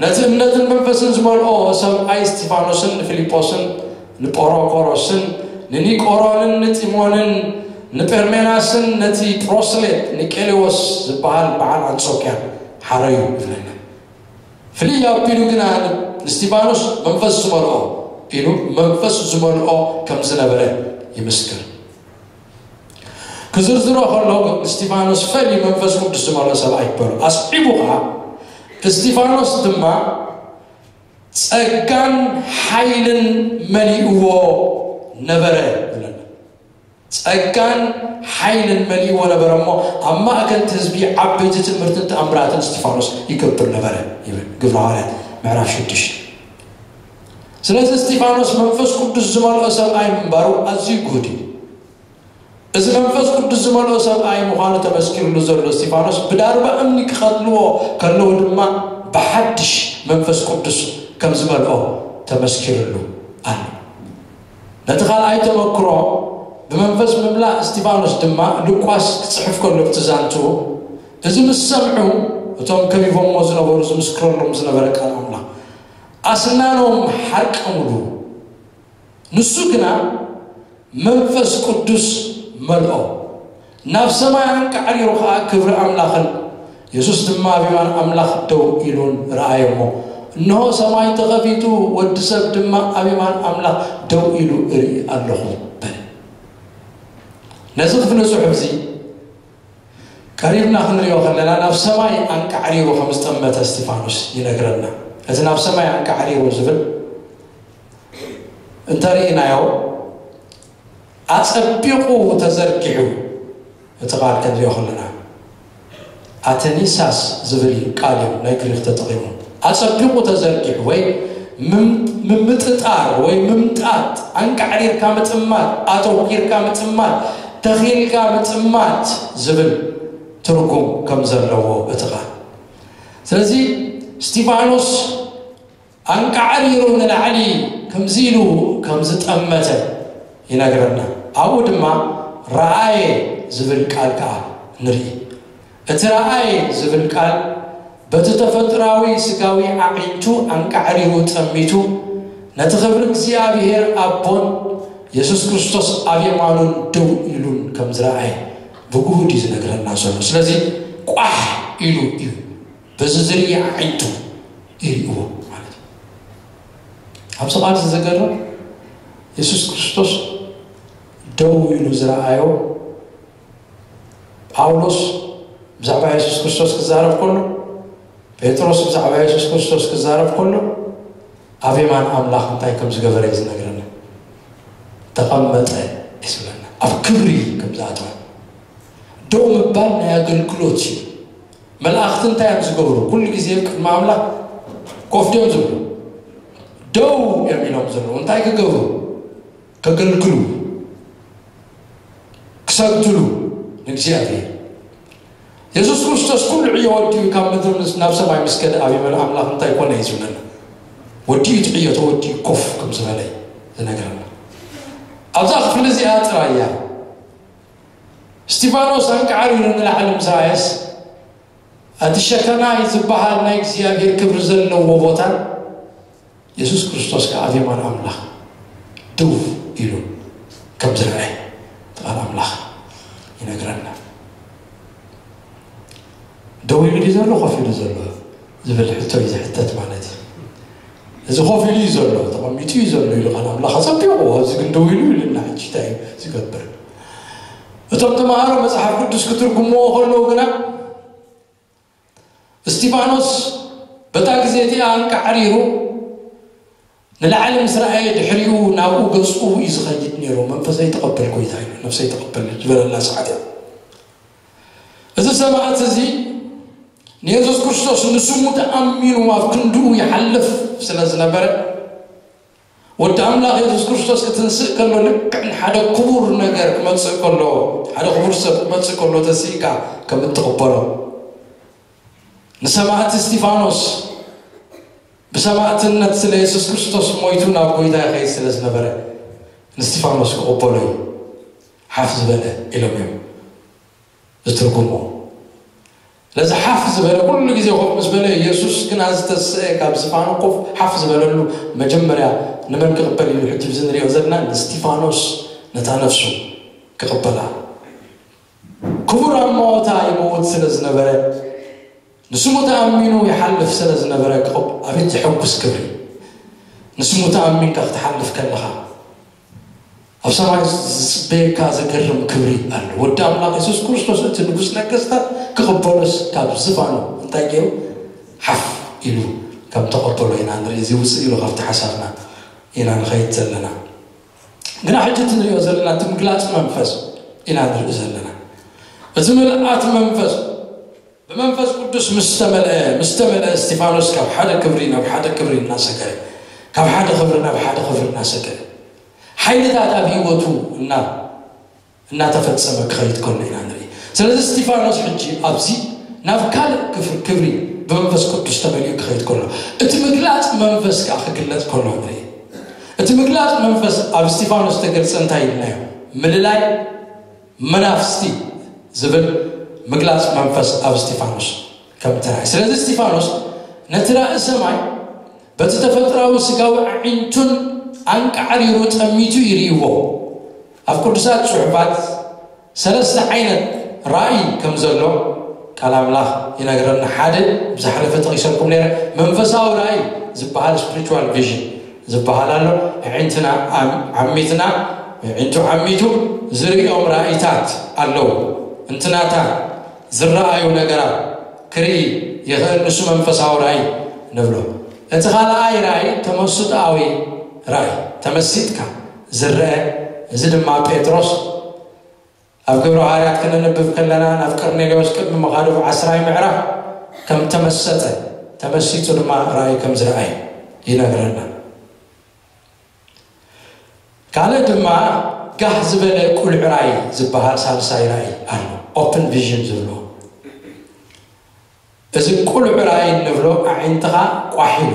ነቲ እምነትን መንፈስን ዝመልኦ ሰብኣይ እስቲፋኖስን ንፊልጶስን ንጶሮቆሮስን ንኒቆሮንን ንጢሞንን ንጴርሜናስን ነቲ ፕሮስሌት ኒቄሌዎስ ዝበሃል በዓል ኣንጾኪያ ሓረዩ ይብለና። ፍልይ ኣቢሉ ግና ንስቲፋኖስ መንፈስ ዝመልኦ ኢሉ መንፈስ ዝመልኦ ከም ዝነበረ ይምስክር። ክዝርዝሮ ከሎ ግን እስቲፋኖስ ፈልዩ መንፈስ ቅዱስ ዝመልኦ ሰብኣይ ይበሎ። ኣስዒቡ ኸዓ እስቲፋኖስ ድማ ጸጋን ሓይልን መሊእዎ ነበረ ይብለና። ጸጋን ሓይልን መሊእዎ ነበረ እሞ፣ ኣብ ማእከል እቲ ህዝቢ ዓበይቲ ትእምርትን ተኣምራትን እስጢፋኖስ ይገብር ነበረ ይብል ግብረ ሃዋርያት ምዕራፍ ሽዱሽተ። ስለዚ እስጢፋኖስ መንፈስ ቅዱስ ዝመልኦ ሰብኣይ ምንባሩ ኣዝዩ ግሁድ እዩ። እዚ መንፈስ ቅዱስ ዝመልኦ ሰብኣይ ምዃኑ ተመስኪርሉ ዘሎ እስጢፋኖስ ብዳርባ እምኒ ክቐትልዎ ከለዉ ድማ ብሓድሽ መንፈስ ቅዱስ ከም ዝመልኦ ተመስኪርሉ ኣሎ። ነቲ ካልኣይ ተመክሮ ብመንፈስ ምምላእ እስጢፋኖስ ድማ ሉቃስ ክጽሕፍ ከሎ ብቲ ዛንትኡ፣ እዚ ምስ ሰምዑ እቶም ከቢቦሞ ዝነበሩ ዝምስክረሎም ዝነበረ ቃል ኣምላኽ ኣስናኖም ሓርቀምሉ። ንሱ ግና መንፈስ ቅዱስ መልኦ፣ ናብ ሰማይ ኣንቃዕሪሩ ኸዓ ክብሪ ኣምላኽን የሱስ ድማ ኣብ የማን ኣምላኽ ደው ኢሉን ረኣየ እሞ፣ እንሆ ሰማይ ተኸፊቱ፣ ወዲ ሰብ ድማ ኣብ የማን ኣምላኽ ደው ኢሉ እርኢ ኣለኹ በለ። ነዚ ክፍሊ ጽሑፍ እዚ ቀሪብና ክንሪኦ ከለና ናብ ሰማይ ኣንቃዕሪሩ ከም ዝጠመተ እስጢፋኖስ ይነግረና። እቲ ናብ ሰማይ ኣንቃዕሪሩ ዝብል እንተርኢናዮ ኣጸቢቑ ተዘርጊሑ እቲ ቃል ክንሪኦ ከለና ኣተኒሳስ ዝብል ቃል እዮም ናይ ግሪክ ተጠቒሙ። ኣጸቢቑ ተዘርጊሑ ወይ ምም- ምምጥጣር ወይ ምምጣጥ፣ ኣንቃዕሪርካ ምጥማት፣ ኣተኲርካ ምጥማት፣ ተኺልካ ምጥማት ዝብል ትርጉም ከም ዘለዎ እቲ ቃል። ስለዚ እስጢፋኖስ ኣንቃዕሪሩ ንላዕሊ ከምዚ ኢሉ ከም ዝጠመተ ይነግረና። ኣብኡ ድማ ረኣየ ዝብል ቃል ከኣ ንርኢ። እቲ ረኣየ ዝብል ቃል በቲ ተፈጥራዊ ስጋዊ ኣዒንቱ ኣንቃዕሪሩ ጠሚቱ ነቲ ክብሪ እግዚኣብሔር ኣቦን የሱስ ክርስቶስ ኣብ የማኑን ደው ኢሉን ከም ዝረኣየ ብግሁድ እዩ ዝነግረና ዘሎ። ስለዚ ቋሕ ኢሉ እዩ በዚ ዝርኢ ኣዒንቱ ይርእዎ ማለት እዩ። ኣብዚ ቃል እዚ ዘገርም የሱስ ክርስቶስ ደው ኢሉ ዝረኣዮ ጳውሎስ ብዛዕባ የሱስ ክርስቶስ ክዛረብ ከሎ፣ ጴጥሮስ ብዛዕባ የሱስ ክርስቶስ ክዛረብ ከሎ ኣብ የማን ኣምላኽ እንታይ ከም ዝገበረ እዩ ዝነግረና። ተቐመጠ እዩ ዝብለና። ኣብ ክብሪ ከም ዝኣተወ። ደው ምባል ናይ ኣገልግሎት እዩ። መላእኽቲ እንታይ እዮም ዝገብሩ? ኩሉ ግዜ ቅድሚ ኣምላኽ ኮፍ ድዮም ዝብሉ? ደው እዮም ኢሎም ዘለዉ። እንታይ ክገብሩ? ከገልግሉ፣ ክሰግድሉ ንእግዚኣብሔር። የሱስ ክርስቶስ ኩሉ ዕዮ ወዲኡ ካብ ምድሪ ምስ- ናብ ሰማይ ምስ ከደ ኣብ የማን ኣምላኽ እንታይ ኮነ እዩ ዝብለና? ወዲኡ እቲ ዕዮ ተወዲኡ ኮፍ ከም ዝበለ እዩ ዝነግረና። ኣብዛ ክፍሊ እዚኣ ጥራይ እያ። እስጢፋኖስ ኣንቃዕሪሩ ንላዕሊ ምስ ረኣየስ፣ እቲ ሸከናይ ዝበሃል ናይ እግዚኣብሔር ክብሪ ዘለዎ ቦታን የሱስ ክርስቶስ ከኣ ኣብ የማን ኣምላኽ ደው ኢሉ ከም ዝረኣየ እቲ ቃል ኣምላኽ ይነግረና። ደው ኢሉ ድዩ ዘሎ፣ ኮፍ ኢሉ ዘሎ ዝብል ሕቶ እዩ ዝሕተት ማለት እዩ። እዚ ኮፍ ኢሉ እዩ ዘሎ፣ ተቐሚጡ እዩ ዘሎ ኢሉ ቃል ኣምላኽ ኣጸቢቑ፣ ኣብዚ ግን ደው ኢሉ ኢሉና። ሕጂ እንታይ እዩ ዝገብር? እቶም ተምሃሮ መጽሓፍ ቅዱስ ክትርጉምዎ ከለዉ ግና፣ እስጢፋኖስ በታ ግዜ እቲኣ ኣንቃዕሪሩ ንላዕሊ ምስ ረኣየ፣ ድሕሪኡ ናብኡ ገጹ እዩ ዝኸይድ ነይሩ። መንፈሰይ ተቐበል ጎይታ ኢሉ፣ ነፍሰይ ተቐበል ዝበለላ ሰዓት እያ። እዚ ሰማዕት እዚ ንየሱስ ክርስቶስ ንስሙ ተኣሚኑ ኣብ ክንድኡ ይሓልፍ ስለ ዝነበረ፣ ወዲ ኣምላኽ የሱስ ክርስቶስ ክትንስእ ከሎ ልክዕ ንሓደ ክቡር ነገር ክመጽእ ከሎ፣ ሓደ ክቡር ሰብ ክመጽእ ከሎ ተስኢካ ከም እትቕበሎ፣ ንሰማዕቲ እስጢፋኖስ ብሰማዕትነት ስለ የሱስ ክርስቶስ ሞይቱ ናብ ጎይታ ይኸይድ ስለ ዝነበረ፣ ንእስጢፋኖስ ክቕበሎ እዩ ሓፍ ዝበለ ኢሎም እዮም ዝትርጉሞ። ስለዚ ሓፍ ዝበለ፣ ኩሉ ግዜ ኮፍ ምስ በለ፣ የሱስ ግና ዝተስአ ካብ ዝፋኑ ኮፍ ሓፍ ዝበለሉ መጀመርያ ንመን ክቕበል ኢሉ ሕጂ እዚ ንሪኦ ዘለና ንእስጢፋኖስ፣ ነታ ነፍሱ ክቕበላ። ክቡር ኣማወታ ይመውት ስለ ዝነበረ፣ ንስሙ ተኣሚኑ ይሓልፍ ስለ ዝነበረ፣ ክቕብ-፣ ኣቤት ዘሐጉስ ክብሪ! ንስሙ ተኣሚንካ ክትሓልፍ ከለኻ፣ ኣብ ሰማይ ዝጽበየካ ዘገርም ክብሪ ኣሎ። ወዲ ኣምላኽ የሱስ ክርስቶስ፣ እቲ ንጉስ ነገስታት፣ ክቕበሎስ ካብ ዝፋኑ እንታይ ገይሩ? ሓፍ ኢሉ ከም ተቐበሎ ኢና ንርኢ። እዚ ውጽእ ኢሉ ካብቲ ሓሳብና ኢና ንኸይድ ዘለና። ግና ሕጂ እቲ ንሪኦ ዘለና እቲ ምግላፅ መንፈስ ኢና ንርኢ ዘለና። እቲ ምልኣት መንፈስ ብመንፈስ ቅዱስ ምስ ተመልአ፣ ምስ ተመልአ እስጢፋኖስ ካብ ሓደ ክብሪ ናብ ሓደ ክብሪ እናሰገረ፣ ካብ ሓደ ክብሪ ናብ ሓደ ክብሪ እናሰገረ፣ ሓይልታት ኣብ ህይወቱ እና እናተፈጸመ ክኸይድ ከሎ ኢና ንርኢ። ስለዚ እስጢፋኖስ ሕጂ ኣብዚ ናብ ካልእ ክፍር ክብሪ ብመንፈስ ቅዱስ ተመሊኡ ክኸይድ ከሎ፣ እቲ ምግላጽ መንፈስ ከኣ ክግለጽ ከሎ ንርኢ። እቲ ምግላጽ መንፈስ ኣብ እስጢፋኖስ ተገልጸ እንታይ ኢልናዮ? ምልላይ መናፍስቲ ዝብል ምግላጽ መንፈስ ኣብ እስጢፋኖስ ከም ተራእየ። ስለዚ እስጢፋኖስ ነቲ ራእይ ሰማይ በቲ ተፈጥራዊ ስጋዊ ኣዒንቱን ኣንቃዕሪሩ ጠሚቱ ይርእይዎ። ኣብ ቅዱሳት ጽሑፋት ሰለስተ ዓይነት ራእይ ከም ዘሎ ቃል ኣምላኽ ይነግረና። ሓደ ብዝሓለፈ ተኺሰልኩም ነይረ፣ መንፈሳዊ ራእይ ዝበሃል፣ ስፒሪቹዋል ቪዥን ዝበሃል ኣሎ። ኣዒንትና ዓም- ዓሚትና፣ ኣዒንቱ ዓሚቱ ዝርእዮም ራእይታት ኣለዉ። እንትናታ ዝረኣዩ ነገራት ክርኢ ይኽእል፣ ንሱ መንፈሳዊ ራእይ ንብሎ። እቲ ካልኣይ ራእይ ተመስጦኣዊ ራእይ፣ ተመሲጥካ ዝረአ፣ እዚ ድማ ጴጥሮስ ኣብ ግብረ ሃዋርያት ክነንብብ ከለና ናብ ቀርኔሌዎስ ቅድሚ ምኻዱ ዓስራይ ምዕራፍ ከም ተመሰጠ፣ ተመሲጡ ድማ ራእይ ከም ዝረኣየ ይነግረና። ካልእ ድማ ጋህ ዝበለ ቁልዕ ራእይ ዝበሃል ሳልሳይ ራእይ ኣሎ፣ ኦፕን ቪዥን ዝብሎ። እዚ ቁልዕ ራእይ እንብሎ ኣዒንትኻ ቋሕ ኢሉ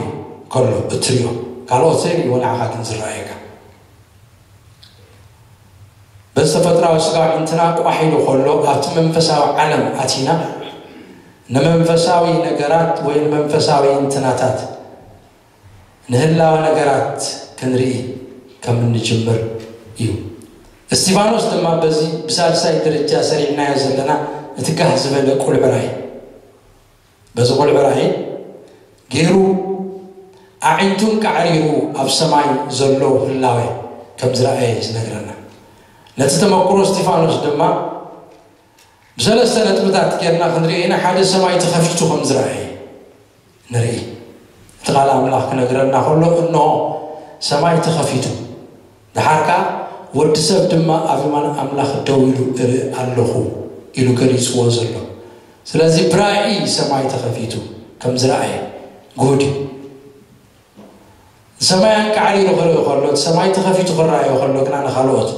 ከሎ እትሪኦ፣ ካልኦት ዘይርእይዎ ንዓኻ ግን ዝረኣየካ። በዚ ተፈጥራዊ ስጋ ኣዒንትና ቋሕ ኢሉ ከሎ ኣብቲ መንፈሳዊ ዓለም ኣቲና ንመንፈሳዊ ነገራት ወይ ንመንፈሳዊ እንትናታት ንህላወ ነገራት ክንርኢ ከም እንጅምር እዩ። እስቲፋኖስ ድማ በዚ ብሳልሳይ ደረጃ ሰሪዕናዮ ዘለና እቲ ጋህ ዝበለ ቁልዕ ራእይ፣ በዚ ቁልዕ ራእይ ገይሩ ኣዒንቱን ቃዕሪሩ ኣብ ሰማይ ዘሎ ህላወ ከም ዝረኣየ እዩ ዝነግረና። ነቲ ተመክሮ እስቲፋኖስ ድማ ብሰለስተ ነጥብታት ጌርና ክንሪኦ ኢና። ሓደ፣ ሰማይ ተኸፊቱ ከም ዝረኣየ ንርኢ። እቲ ቃል ኣምላኽ ክነግረና ከሎ፣ እንሆ ሰማይ ተኸፊቱ፣ ደሓር ከኣ ወዲ ሰብ ድማ ኣብ የማን ኣምላኽ ደው ኢሉ እርኢ ኣለኹ ኢሉ ገሊጽዎ ዘሎ። ስለዚ ብራእይ ሰማይ ተኸፊቱ ከም ዝረኣየ ግሁድ እዩ። ሰማይ ኣንቃዕሪሩ ክርኢ ከሎ፣ እቲ ሰማይ ተኸፊቱ ክረኣዮ ከሎ ግና ንኻልኦት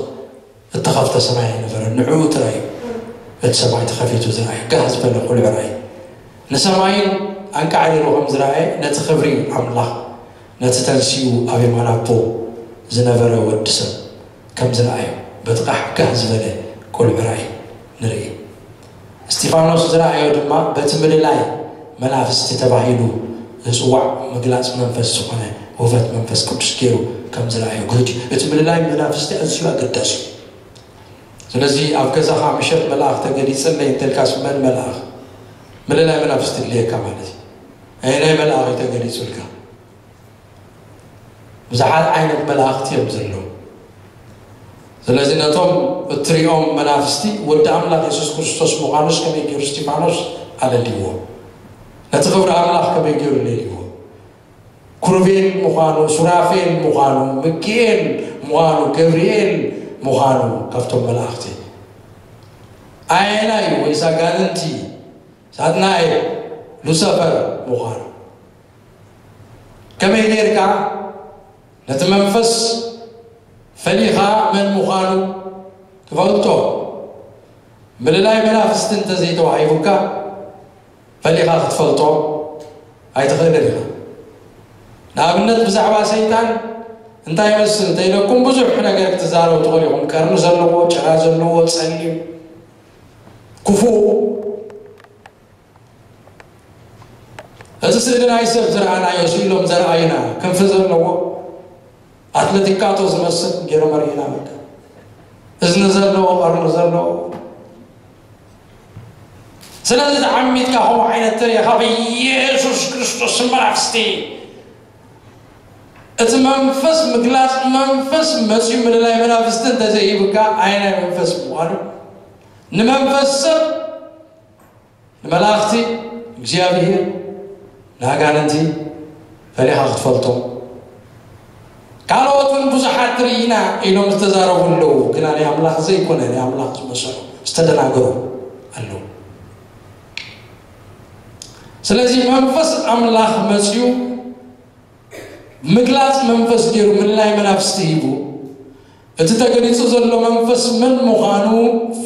እተኸፍተ ሰማይ ኣይነበረን። ንዕኡ ጥራይ እዩ እቲ ሰማይ ተኸፊቱ ዝረኣየ። ጋህ ዝበለ ቁልዕ ራእይ። ንሰማይን ኣንቃዕሪሩ ከም ዝረኣየ፣ ነቲ ክብሪ ኣምላኽ፣ ነቲ ተንሲኡ ኣብ የማን ኣቦ ዝነበረ ወዲ ሰብ ከም ዝረኣዮ፣ በቲ ቃሕ ጋህ ዝበለ ቁልዕ ራእይ ንርኢ። እስጢፋኖስ ዝረኣዮ ድማ በቲ ምልላይ መናፍስቲ ተባሂሉ ዝጽዋዕ ምግላጽ መንፈስ ዝኾነ ውህበት መንፈስ ቅዱስ ገይሩ ከም ዝረኣዮ ግህድ እዩ። እቲ ምልላይ መናፍስቲ ኣዝዩ ኣገዳሲ እዩ። ስለዚ ኣብ ገዛኻ ምሸት መልኣኽ ተገሊጸለይ እንተልካስ መን መልኣኽ? ምልላይ መናፍስቲ ድልየካ ማለት እዩ። ኣየናይ መልኣኽ እዩ ተገሊጹልካ? ብዙሓት ዓይነት መላእኽቲ እዮም ዘለዉ። ስለዚ ነቶም እትሪኦም መናፍስቲ ወዲ ኣምላኽ የሱስ ክርስቶስ ምዃኑስ ከመይ ገይሩ እስጢፋኖስ ኣለልይዎ? ነቲ ክብሪ ኣምላኽ ከመይ ገይሩ ለልይዎ? ኩሩቤል ምዃኑ፣ ሱራፌል ምዃኑ፣ ምክኤል ምዃኑ፣ ገብርኤል ምዃኑ ካብቶም መላእኽቲ ኣየናይ ወይስ ኣጋንንቲ ሳጥናኤል ሉሰፈር ምዃኑ ከመይ ጌርካ ነቲ መንፈስ ፈሊኻ መን ምዃኑ ትፈልጦ? ምልላይ መናፍስቲ እንተዘይተዋሂቡካ ፈሊኻ ክትፈልጦ ኣይትኽእልን ኢኻ። ንኣብነት ብዛዕባ ሰይጣን እንታይ ይመስል እንተኢለኩም ብዙሕ ነገር ክትዛረቡ ትኽእሉ ኢኹም። ቀርኒ ዘለዎ፣ ጭራ ዘለዎ፣ ጸሊም፣ ክፉእ። እቲ ስእሊ ናይ ሰብ ዝረኣናዮ፣ ስኢሎም ዘርኣዩና፣ ክንፊ ዘለዎ፣ ኣትለቲካቶ ዝመስል ገይሮም ኣርእዩና። በቃ እዝኒ ዘለዎ፣ ቀርኒ ዘለዎ። ስለዚ ተዓሚትካ ከምኡ ዓይነት ትርኢ፣ ካብ ኢየሱስ ክርስቶስ ስም መናፍስቲ፣ እቲ መንፈስ ምግላጽ መንፈስ መጺኡ ምልላይ መናፍስቲ እንተዘይብካ፣ ኣየናይ መንፈስ ምዃኑ፣ ንመንፈስ ሰብ፣ ንመላእኽቲ እግዚኣብሔር፣ ንኣጋንንቲ ፈሊኻ ክትፈልጦም ካልኦት እውን ብዙሓት ርኢና ኢሎም ዝተዛረቡ ኣለዉ። ግና ናይ ኣምላኽ ዘይኮነ፣ ናይ ኣምላኽ ዝመሰሉ ዝተደናገሩ ኣለዉ። ስለዚ መንፈስ ኣምላኽ መጺኡ ምግላጽ መንፈስ ገይሩ ምልላይ መናፍስቲ ሂቡ፣ እቲ ተገሊጹ ዘሎ መንፈስ መን ምዃኑ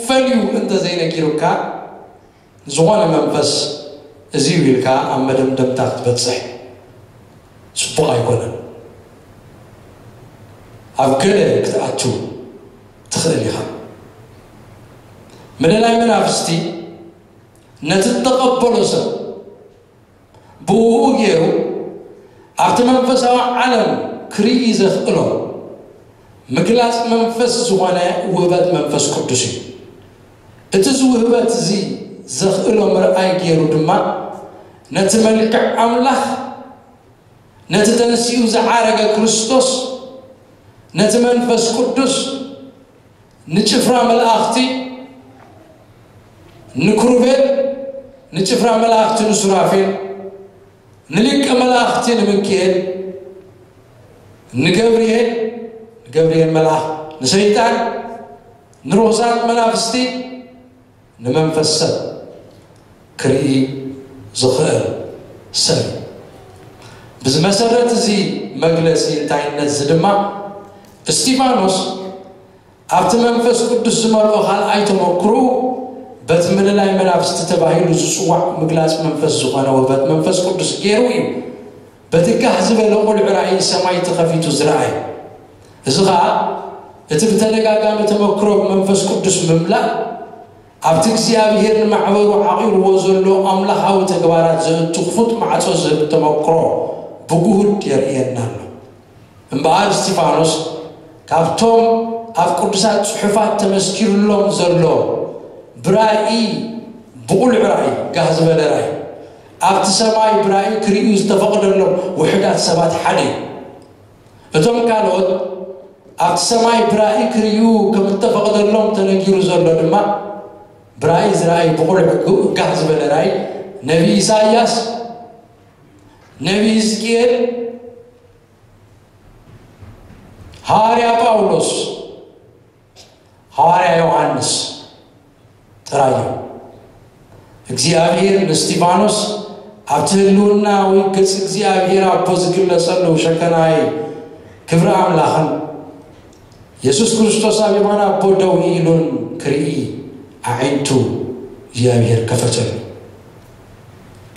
ፈልዩ እንተዘይነጊሩካ፣ ዝኾነ መንፈስ እዚ እዩ ኢልካ ኣብ መደምደምታ ክትበጽሕ ጽቡቕ ኣይኮነን። ኣብ ገለ ክትኣቱ ትኽእል ኢኻ። ምልላይ መናፍስቲ ነቲ እተቐበሎ ሰብ ብኡ ገይሩ ኣብቲ መንፈሳዊ ዓለም ክርኢ ዘኽእሎ ምግላጽ መንፈስ ዝኾነ ውህበት መንፈስ ቅዱስ እዩ። እቲ ዝውህበት እዚ ዘኽእሎ ምርኣይ ገይሩ ድማ ነቲ መልክዕ ኣምላኽ፣ ነቲ ተንሲኡ ዝዓረገ ክርስቶስ፣ ነቲ መንፈስ ቅዱስ፣ ንጭፍራ መላእኽቲ ንክሩቤል፣ ንጭፍራ መላእኽቲ ንሱራፌል፣ ንሊቀ መላእኽቲ ንምክኤል፣ ንገብርኤል፣ ንገብርኤል መልኣኽ፣ ንሰይጣን፣ ንርኹሳት መናፍስቲ፣ ንመንፈስ ሰብ ክርኢ ዝኽእል ሰብ እዩ። ብዚ መሰረት እዚ መግለጺ እንታይነት እዚ ድማ እስጢፋኖስ ኣብቲ መንፈስ ቅዱስ ዝመልኦ ካልኣይ ተመክሮኡ በቲ ምልላይ መናፍስቲ ተባሂሉ ዝጽዋዕ ምግላጽ መንፈስ ዝኾነ ውህበት መንፈስ ቅዱስ ገይሩ እዩ በቲ ጋህ ዝበለ ቁልዒ ራእይ ሰማይ ተኸፊቱ ዝረኣየ። እዚ ኸኣ እቲ ብተደጋጋሚ ተመክሮ ብመንፈስ ቅዱስ ምምላእ ኣብቲ እግዚኣብሔር ንማሕበሩ ዓቒርዎ ዘሎ ኣምላኻዊ ተግባራት ዘእቱ ክፉት ማዕጾ ዝህብ ተመክሮ ብጉሁድ የርእየና ኣሎ። እምበኣር እስጢፋኖስ ካብቶም ኣብ ቅዱሳት ጽሑፋት ተመስኪሩሎም ዘሎ ብራእይ ብቑልዕ ራእይ ጋህ ዝበለ ራእይ ኣብቲ ሰማይ ብራእይ ክርእዩ ዝተፈቕደሎም ውሑዳት ሰባት ሓደ እዩ። እቶም ካልኦት ኣብቲ ሰማይ ብራእይ ክርእዩ ከም እተፈቕደሎም ተነጊሩ ዘሎ ድማ ብራእይ ዝረኣዩ ብቑልዕ ጋህ ዝበለ ራእይ ነቢ ኢሳይያስ፣ ነቢ ህዝቅኤል፣ ሃዋርያ ጳውሎስ፣ ሃዋርያ ዮሃንስ ጥራይ እዮም። እግዚኣብሔር ንእስጢፋኖስ ኣብቲ ህልውናዊ ገጽ እግዚኣብሔር ኣቦ ዝግለጸሉ ሸከናይ ክብሪ ኣምላኽን የሱስ ክርስቶስ ኣብ የማን ኣቦ ደው ኢሉን ክርኢ ኣዒንቱ እግዚኣብሔር ከፈተሉ።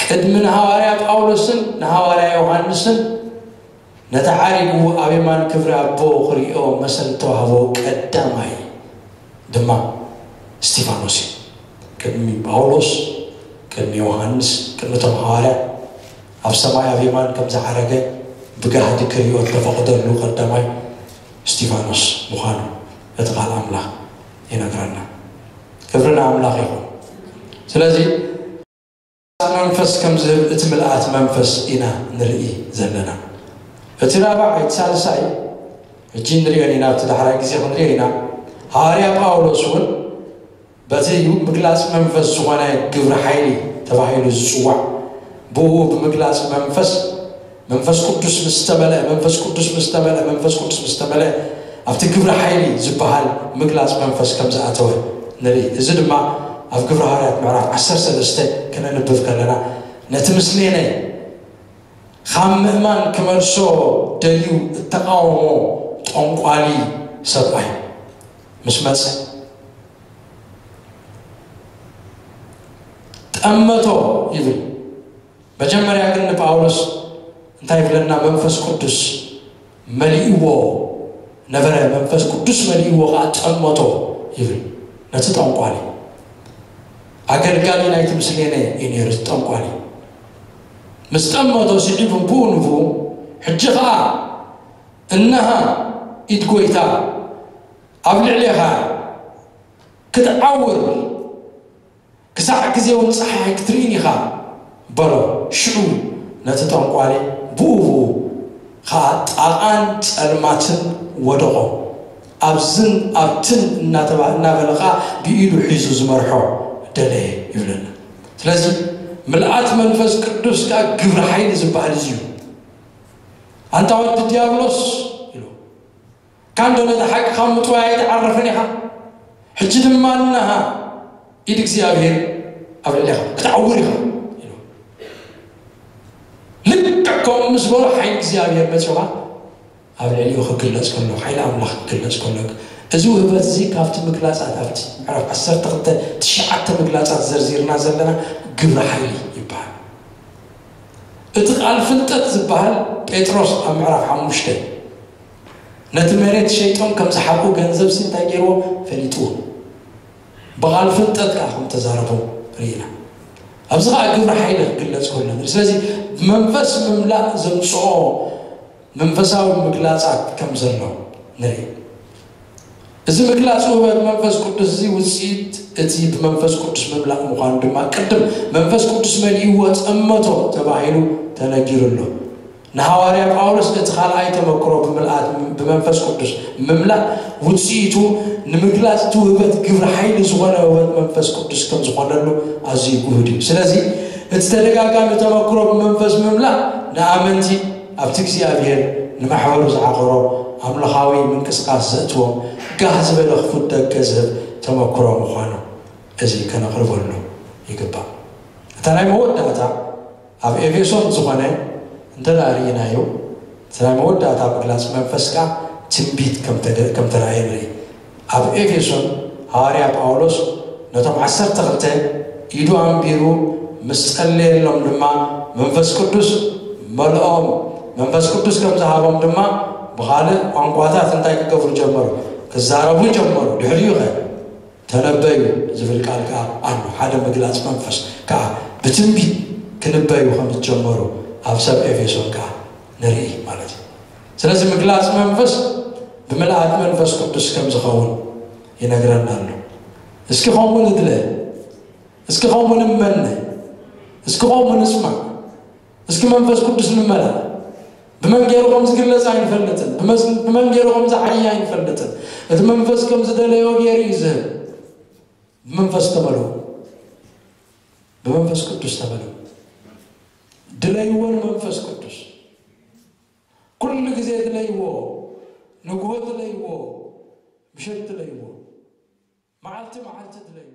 ቅድሚ ንሃዋርያ ጳውሎስን ንሃዋርያ ዮሃንስን ነቲ ዓሪጉ ኣብ የማን ክብሪ ኣቦ ክርእዮ መሰል ዝተዋህቦ ቀዳማይ ድማ እስጢፋኖስ እዩ። ቅድሚ ጳውሎስ፣ ቅድሚ ዮሃንስ፣ ቅድሚ እቶም ሃዋርያ ኣብ ሰማይ ኣብ የማን ከም ዝዓረገ ብጋህዲ ክርእዮ እተፈቕደሉ ቀዳማይ እስጢፋኖስ ምዃኑ እቲ ቃል ኣምላኽ ይነግረና። ክብሪ ንኣምላኽ ይኹን። ስለዚ መንፈስ ከም ዝህብ እቲ ምልኣት መንፈስ ኢና ንርኢ ዘለና። እቲ ራብዓይ፣ እቲ ሳልሳይ፣ ሕጂ ንሪኦ ኢና፣ ኣብቲ ዳሕራይ ግዜ ክንሪኦ ኢና። ሃዋርያ ጳውሎስ እውን በቲ ምግላጽ መንፈስ ዝኾነ ግብሪ ሓይሊ ተባሂሉ ዝጽዋዕ፣ ብኡ ብምግላጽ መንፈስ፣ መንፈስ ቅዱስ ምስ ተመልአ፣ መንፈስ ቅዱስ ምስ ተመልአ፣ መንፈስ ቅዱስ ምስ ተመልአ፣ ኣብቲ ግብሪ ሓይሊ ዝበሃል ምግላጽ መንፈስ ከም ዝኣተወ ንርኢ። እዚ ድማ ኣብ ግብሪ ሃዋርያት ምዕራፍ ዓሰርተ ሰለስተ ከነንብብ ከለና፣ ነቲ ምስሌነ ካብ ምእማን ክመልሶ ደልዩ እተቓወሞ ጠንቋሊ ሰብኣይ ምስ መጸ፣ ጠመቶ ይብል። መጀመርያ ግን ንጳውሎስ እንታይ ይብለና? መንፈስ ቅዱስ መሊእዎ ነበረ፣ መንፈስ ቅዱስ መሊእዎ ኸዓ ጠመቶ ይብል ነቲ ጠንቋሊ። ኣገልጋሊ ናይቲ ምስሌነ እዩ ነይሩ፣ እቲ ጠንቋሊ። ምስ ጠመቶ ስዒቡ ብኡ ንብኡ፣ ሕጂ ኸዓ እነሃ ኢድ ጐይታ ኣብ ልዕሌኻ ክትዓውር ክሳዕ ግዜ እውን ጸሓይ ክትርእን ኢኻ በሎ። ሽዑ ነቲ ጠንቋሊ ብኡ ብኡ ኸዓ ጣቓን ጸልማትን ወደቖ። ኣብዝን ኣብትን እናተባ-፣ እናበለ ኸዓ ብኢዱ ሒዙ ዝመርሖ ደለየ ይብለና። ስለዚ ምልኣት መንፈስ ቅዱስ ከኣ ግብሪ ሓይሊ ዝበሃል እዚ እዩ። ኣንታ ወዲ ዲያብሎስ ኢሉ፣ ካንዶ ነቲ ሓቂ ካብ ምጥዋይ ኣይትዓርፍን ኢኻ። ሕጂ ድማ እንሃ ኢድ እግዚኣብሔር ኣብ ልዕሌኻ ክትዓውር ኢኻ ኢሉ። ልክዕ ከምኡ ምስ በሎ ሓይሊ እግዚኣብሔር መፂኻ ኣብ ልዕሊኡ ክግለፅ ከሎ፣ ሓይሊ ኣምላኽ ክግለፅ ከሎ፣ እዚ ውህበት እዚ ካብቲ ምግላፃት ኣብቲ ምዕራፍ ዓሰርተ ክልተ ትሽዓተ ምግላፃት ዘርዚርና ዘለና ግብሪ ሓይሊ ይበሃል። እቲ ቃል ፍልጠት ዝበሃል ጴጥሮስ ኣብ ምዕራፍ ሓሙሽተ ነቲ መሬት ሸይጦም ከም ዝሓብኡ ገንዘብ ሲ እንታይ ገይርዎ ፈሊጥዎ። ብቓል ፍልጠት ከዓ ከም ተዛረቦም ርኢና። ኣብዚ ከዓ ግብሪ ሓይሊ ክግለፅ ከሎ ንርኢ። ስለዚ ብመንፈስ ምምላእ ዘምፅኦ መንፈሳዊ ምግላፃት ከም ዘሎ ንርኢ። እዚ ምግላፅ ውህበት መንፈስ ቅዱስ እዚ ውፅኢት እቲ ብመንፈስ ቅዱስ ምምላእ ምዃኑ ድማ ቅድም መንፈስ ቅዱስ መሊእዎ ጠመቶ ተባሂሉ ተነጊሩ ኣሎ። ንሃዋርያ ጳውሎስ እቲ ካልኣይ ተመክሮ ብምልኣት ብመንፈስ ቅዱስ ምምላእ ውፅኢቱ ንምግላፅ እቲ ውህበት ግብሪ ሓይሊ ዝኾነ ውህበት መንፈስ ቅዱስ ከም ዝኾነሉ ኣዝዩ ግሁድ እዩ። ስለዚ እቲ ተደጋጋሚ ተመክሮ ብመንፈስ ምምላእ ንኣመንቲ ኣብቲ እግዚኣብሔር ንማሕበሩ ዝዓቐሮ ኣምልኻዊ ምንቅስቃስ ዘእትዎም ጋህ ዝበለ ክፉት ደገ ዝህብ ተመክሮ ምዃኑ እዚ ከነቕርበሉ ይግባእ። እታ ናይ መወዳእታ ኣብ ኤፌሶን ዝኾነ እንተ ደኣ ርኢናዮ፣ እቲ ናይ መወዳእታ ምግላጽ መንፈስ ከኣ ትንቢት ከም ተገ-፣ ከም ተራእየ ንርኢ። ኣብ ኤፌሶን ሃዋርያ ጳውሎስ ነቶም ዓሰርተ ክልተ ኢዱ ኣንቢሩ ምስ ጸለየሎም ድማ መንፈስ ቅዱስ መልኦም። መንፈስ ቅዱስ ከም ዝሃቦም ድማ ብኻልእ ቋንቋታት እንታይ ክገብሩ ጀመሩ? ክዛረቡ ጀመሩ። ድሕሪኡ ኸ? ተነበዩ ዝብል ቃል ከኣ ኣሎ። ሓደ ምግላጽ መንፈስ ከኣ ብትንቢት ክንበዩ ከም ዝጀመሩ ኣብ ሰብ ኤፌሶን ከኣ ንርኢ ማለት እዩ። ስለዚ ምግላጽ መንፈስ ብምልኣት መንፈስ ቅዱስ ከም ዝኸውን ይነግረና ኣሎ። እስኪ ከምኡ ንድለ፣ እስኪ ከምኡ ንመነ፣ እስኪ ከምኡ ንስማዕ፣ እስኪ መንፈስ ቅዱስ ንመላ። ብመን ገይሩ ከም ዝግለጽ ኣይንፈልጥን፣ ብመስ-፣ ብመን ገይሩ ከም ዝዓይ ኣይንፈልጥን። እቲ መንፈስ ከም ዝደለዮ ገይሩ እዩ ዝህብ። ብመንፈስ ተመልኡ፣ ብመንፈስ ቅዱስ ተመልኡ። ድለይዎ ንመንፈስ ቅዱስ። ኩሉ ግዜ ድለይዎ፣ ንግሆ ድለይዎ፣ ምሸት ድለይዎ፣ መዓልቲ መዓልቲ ድለይዎ።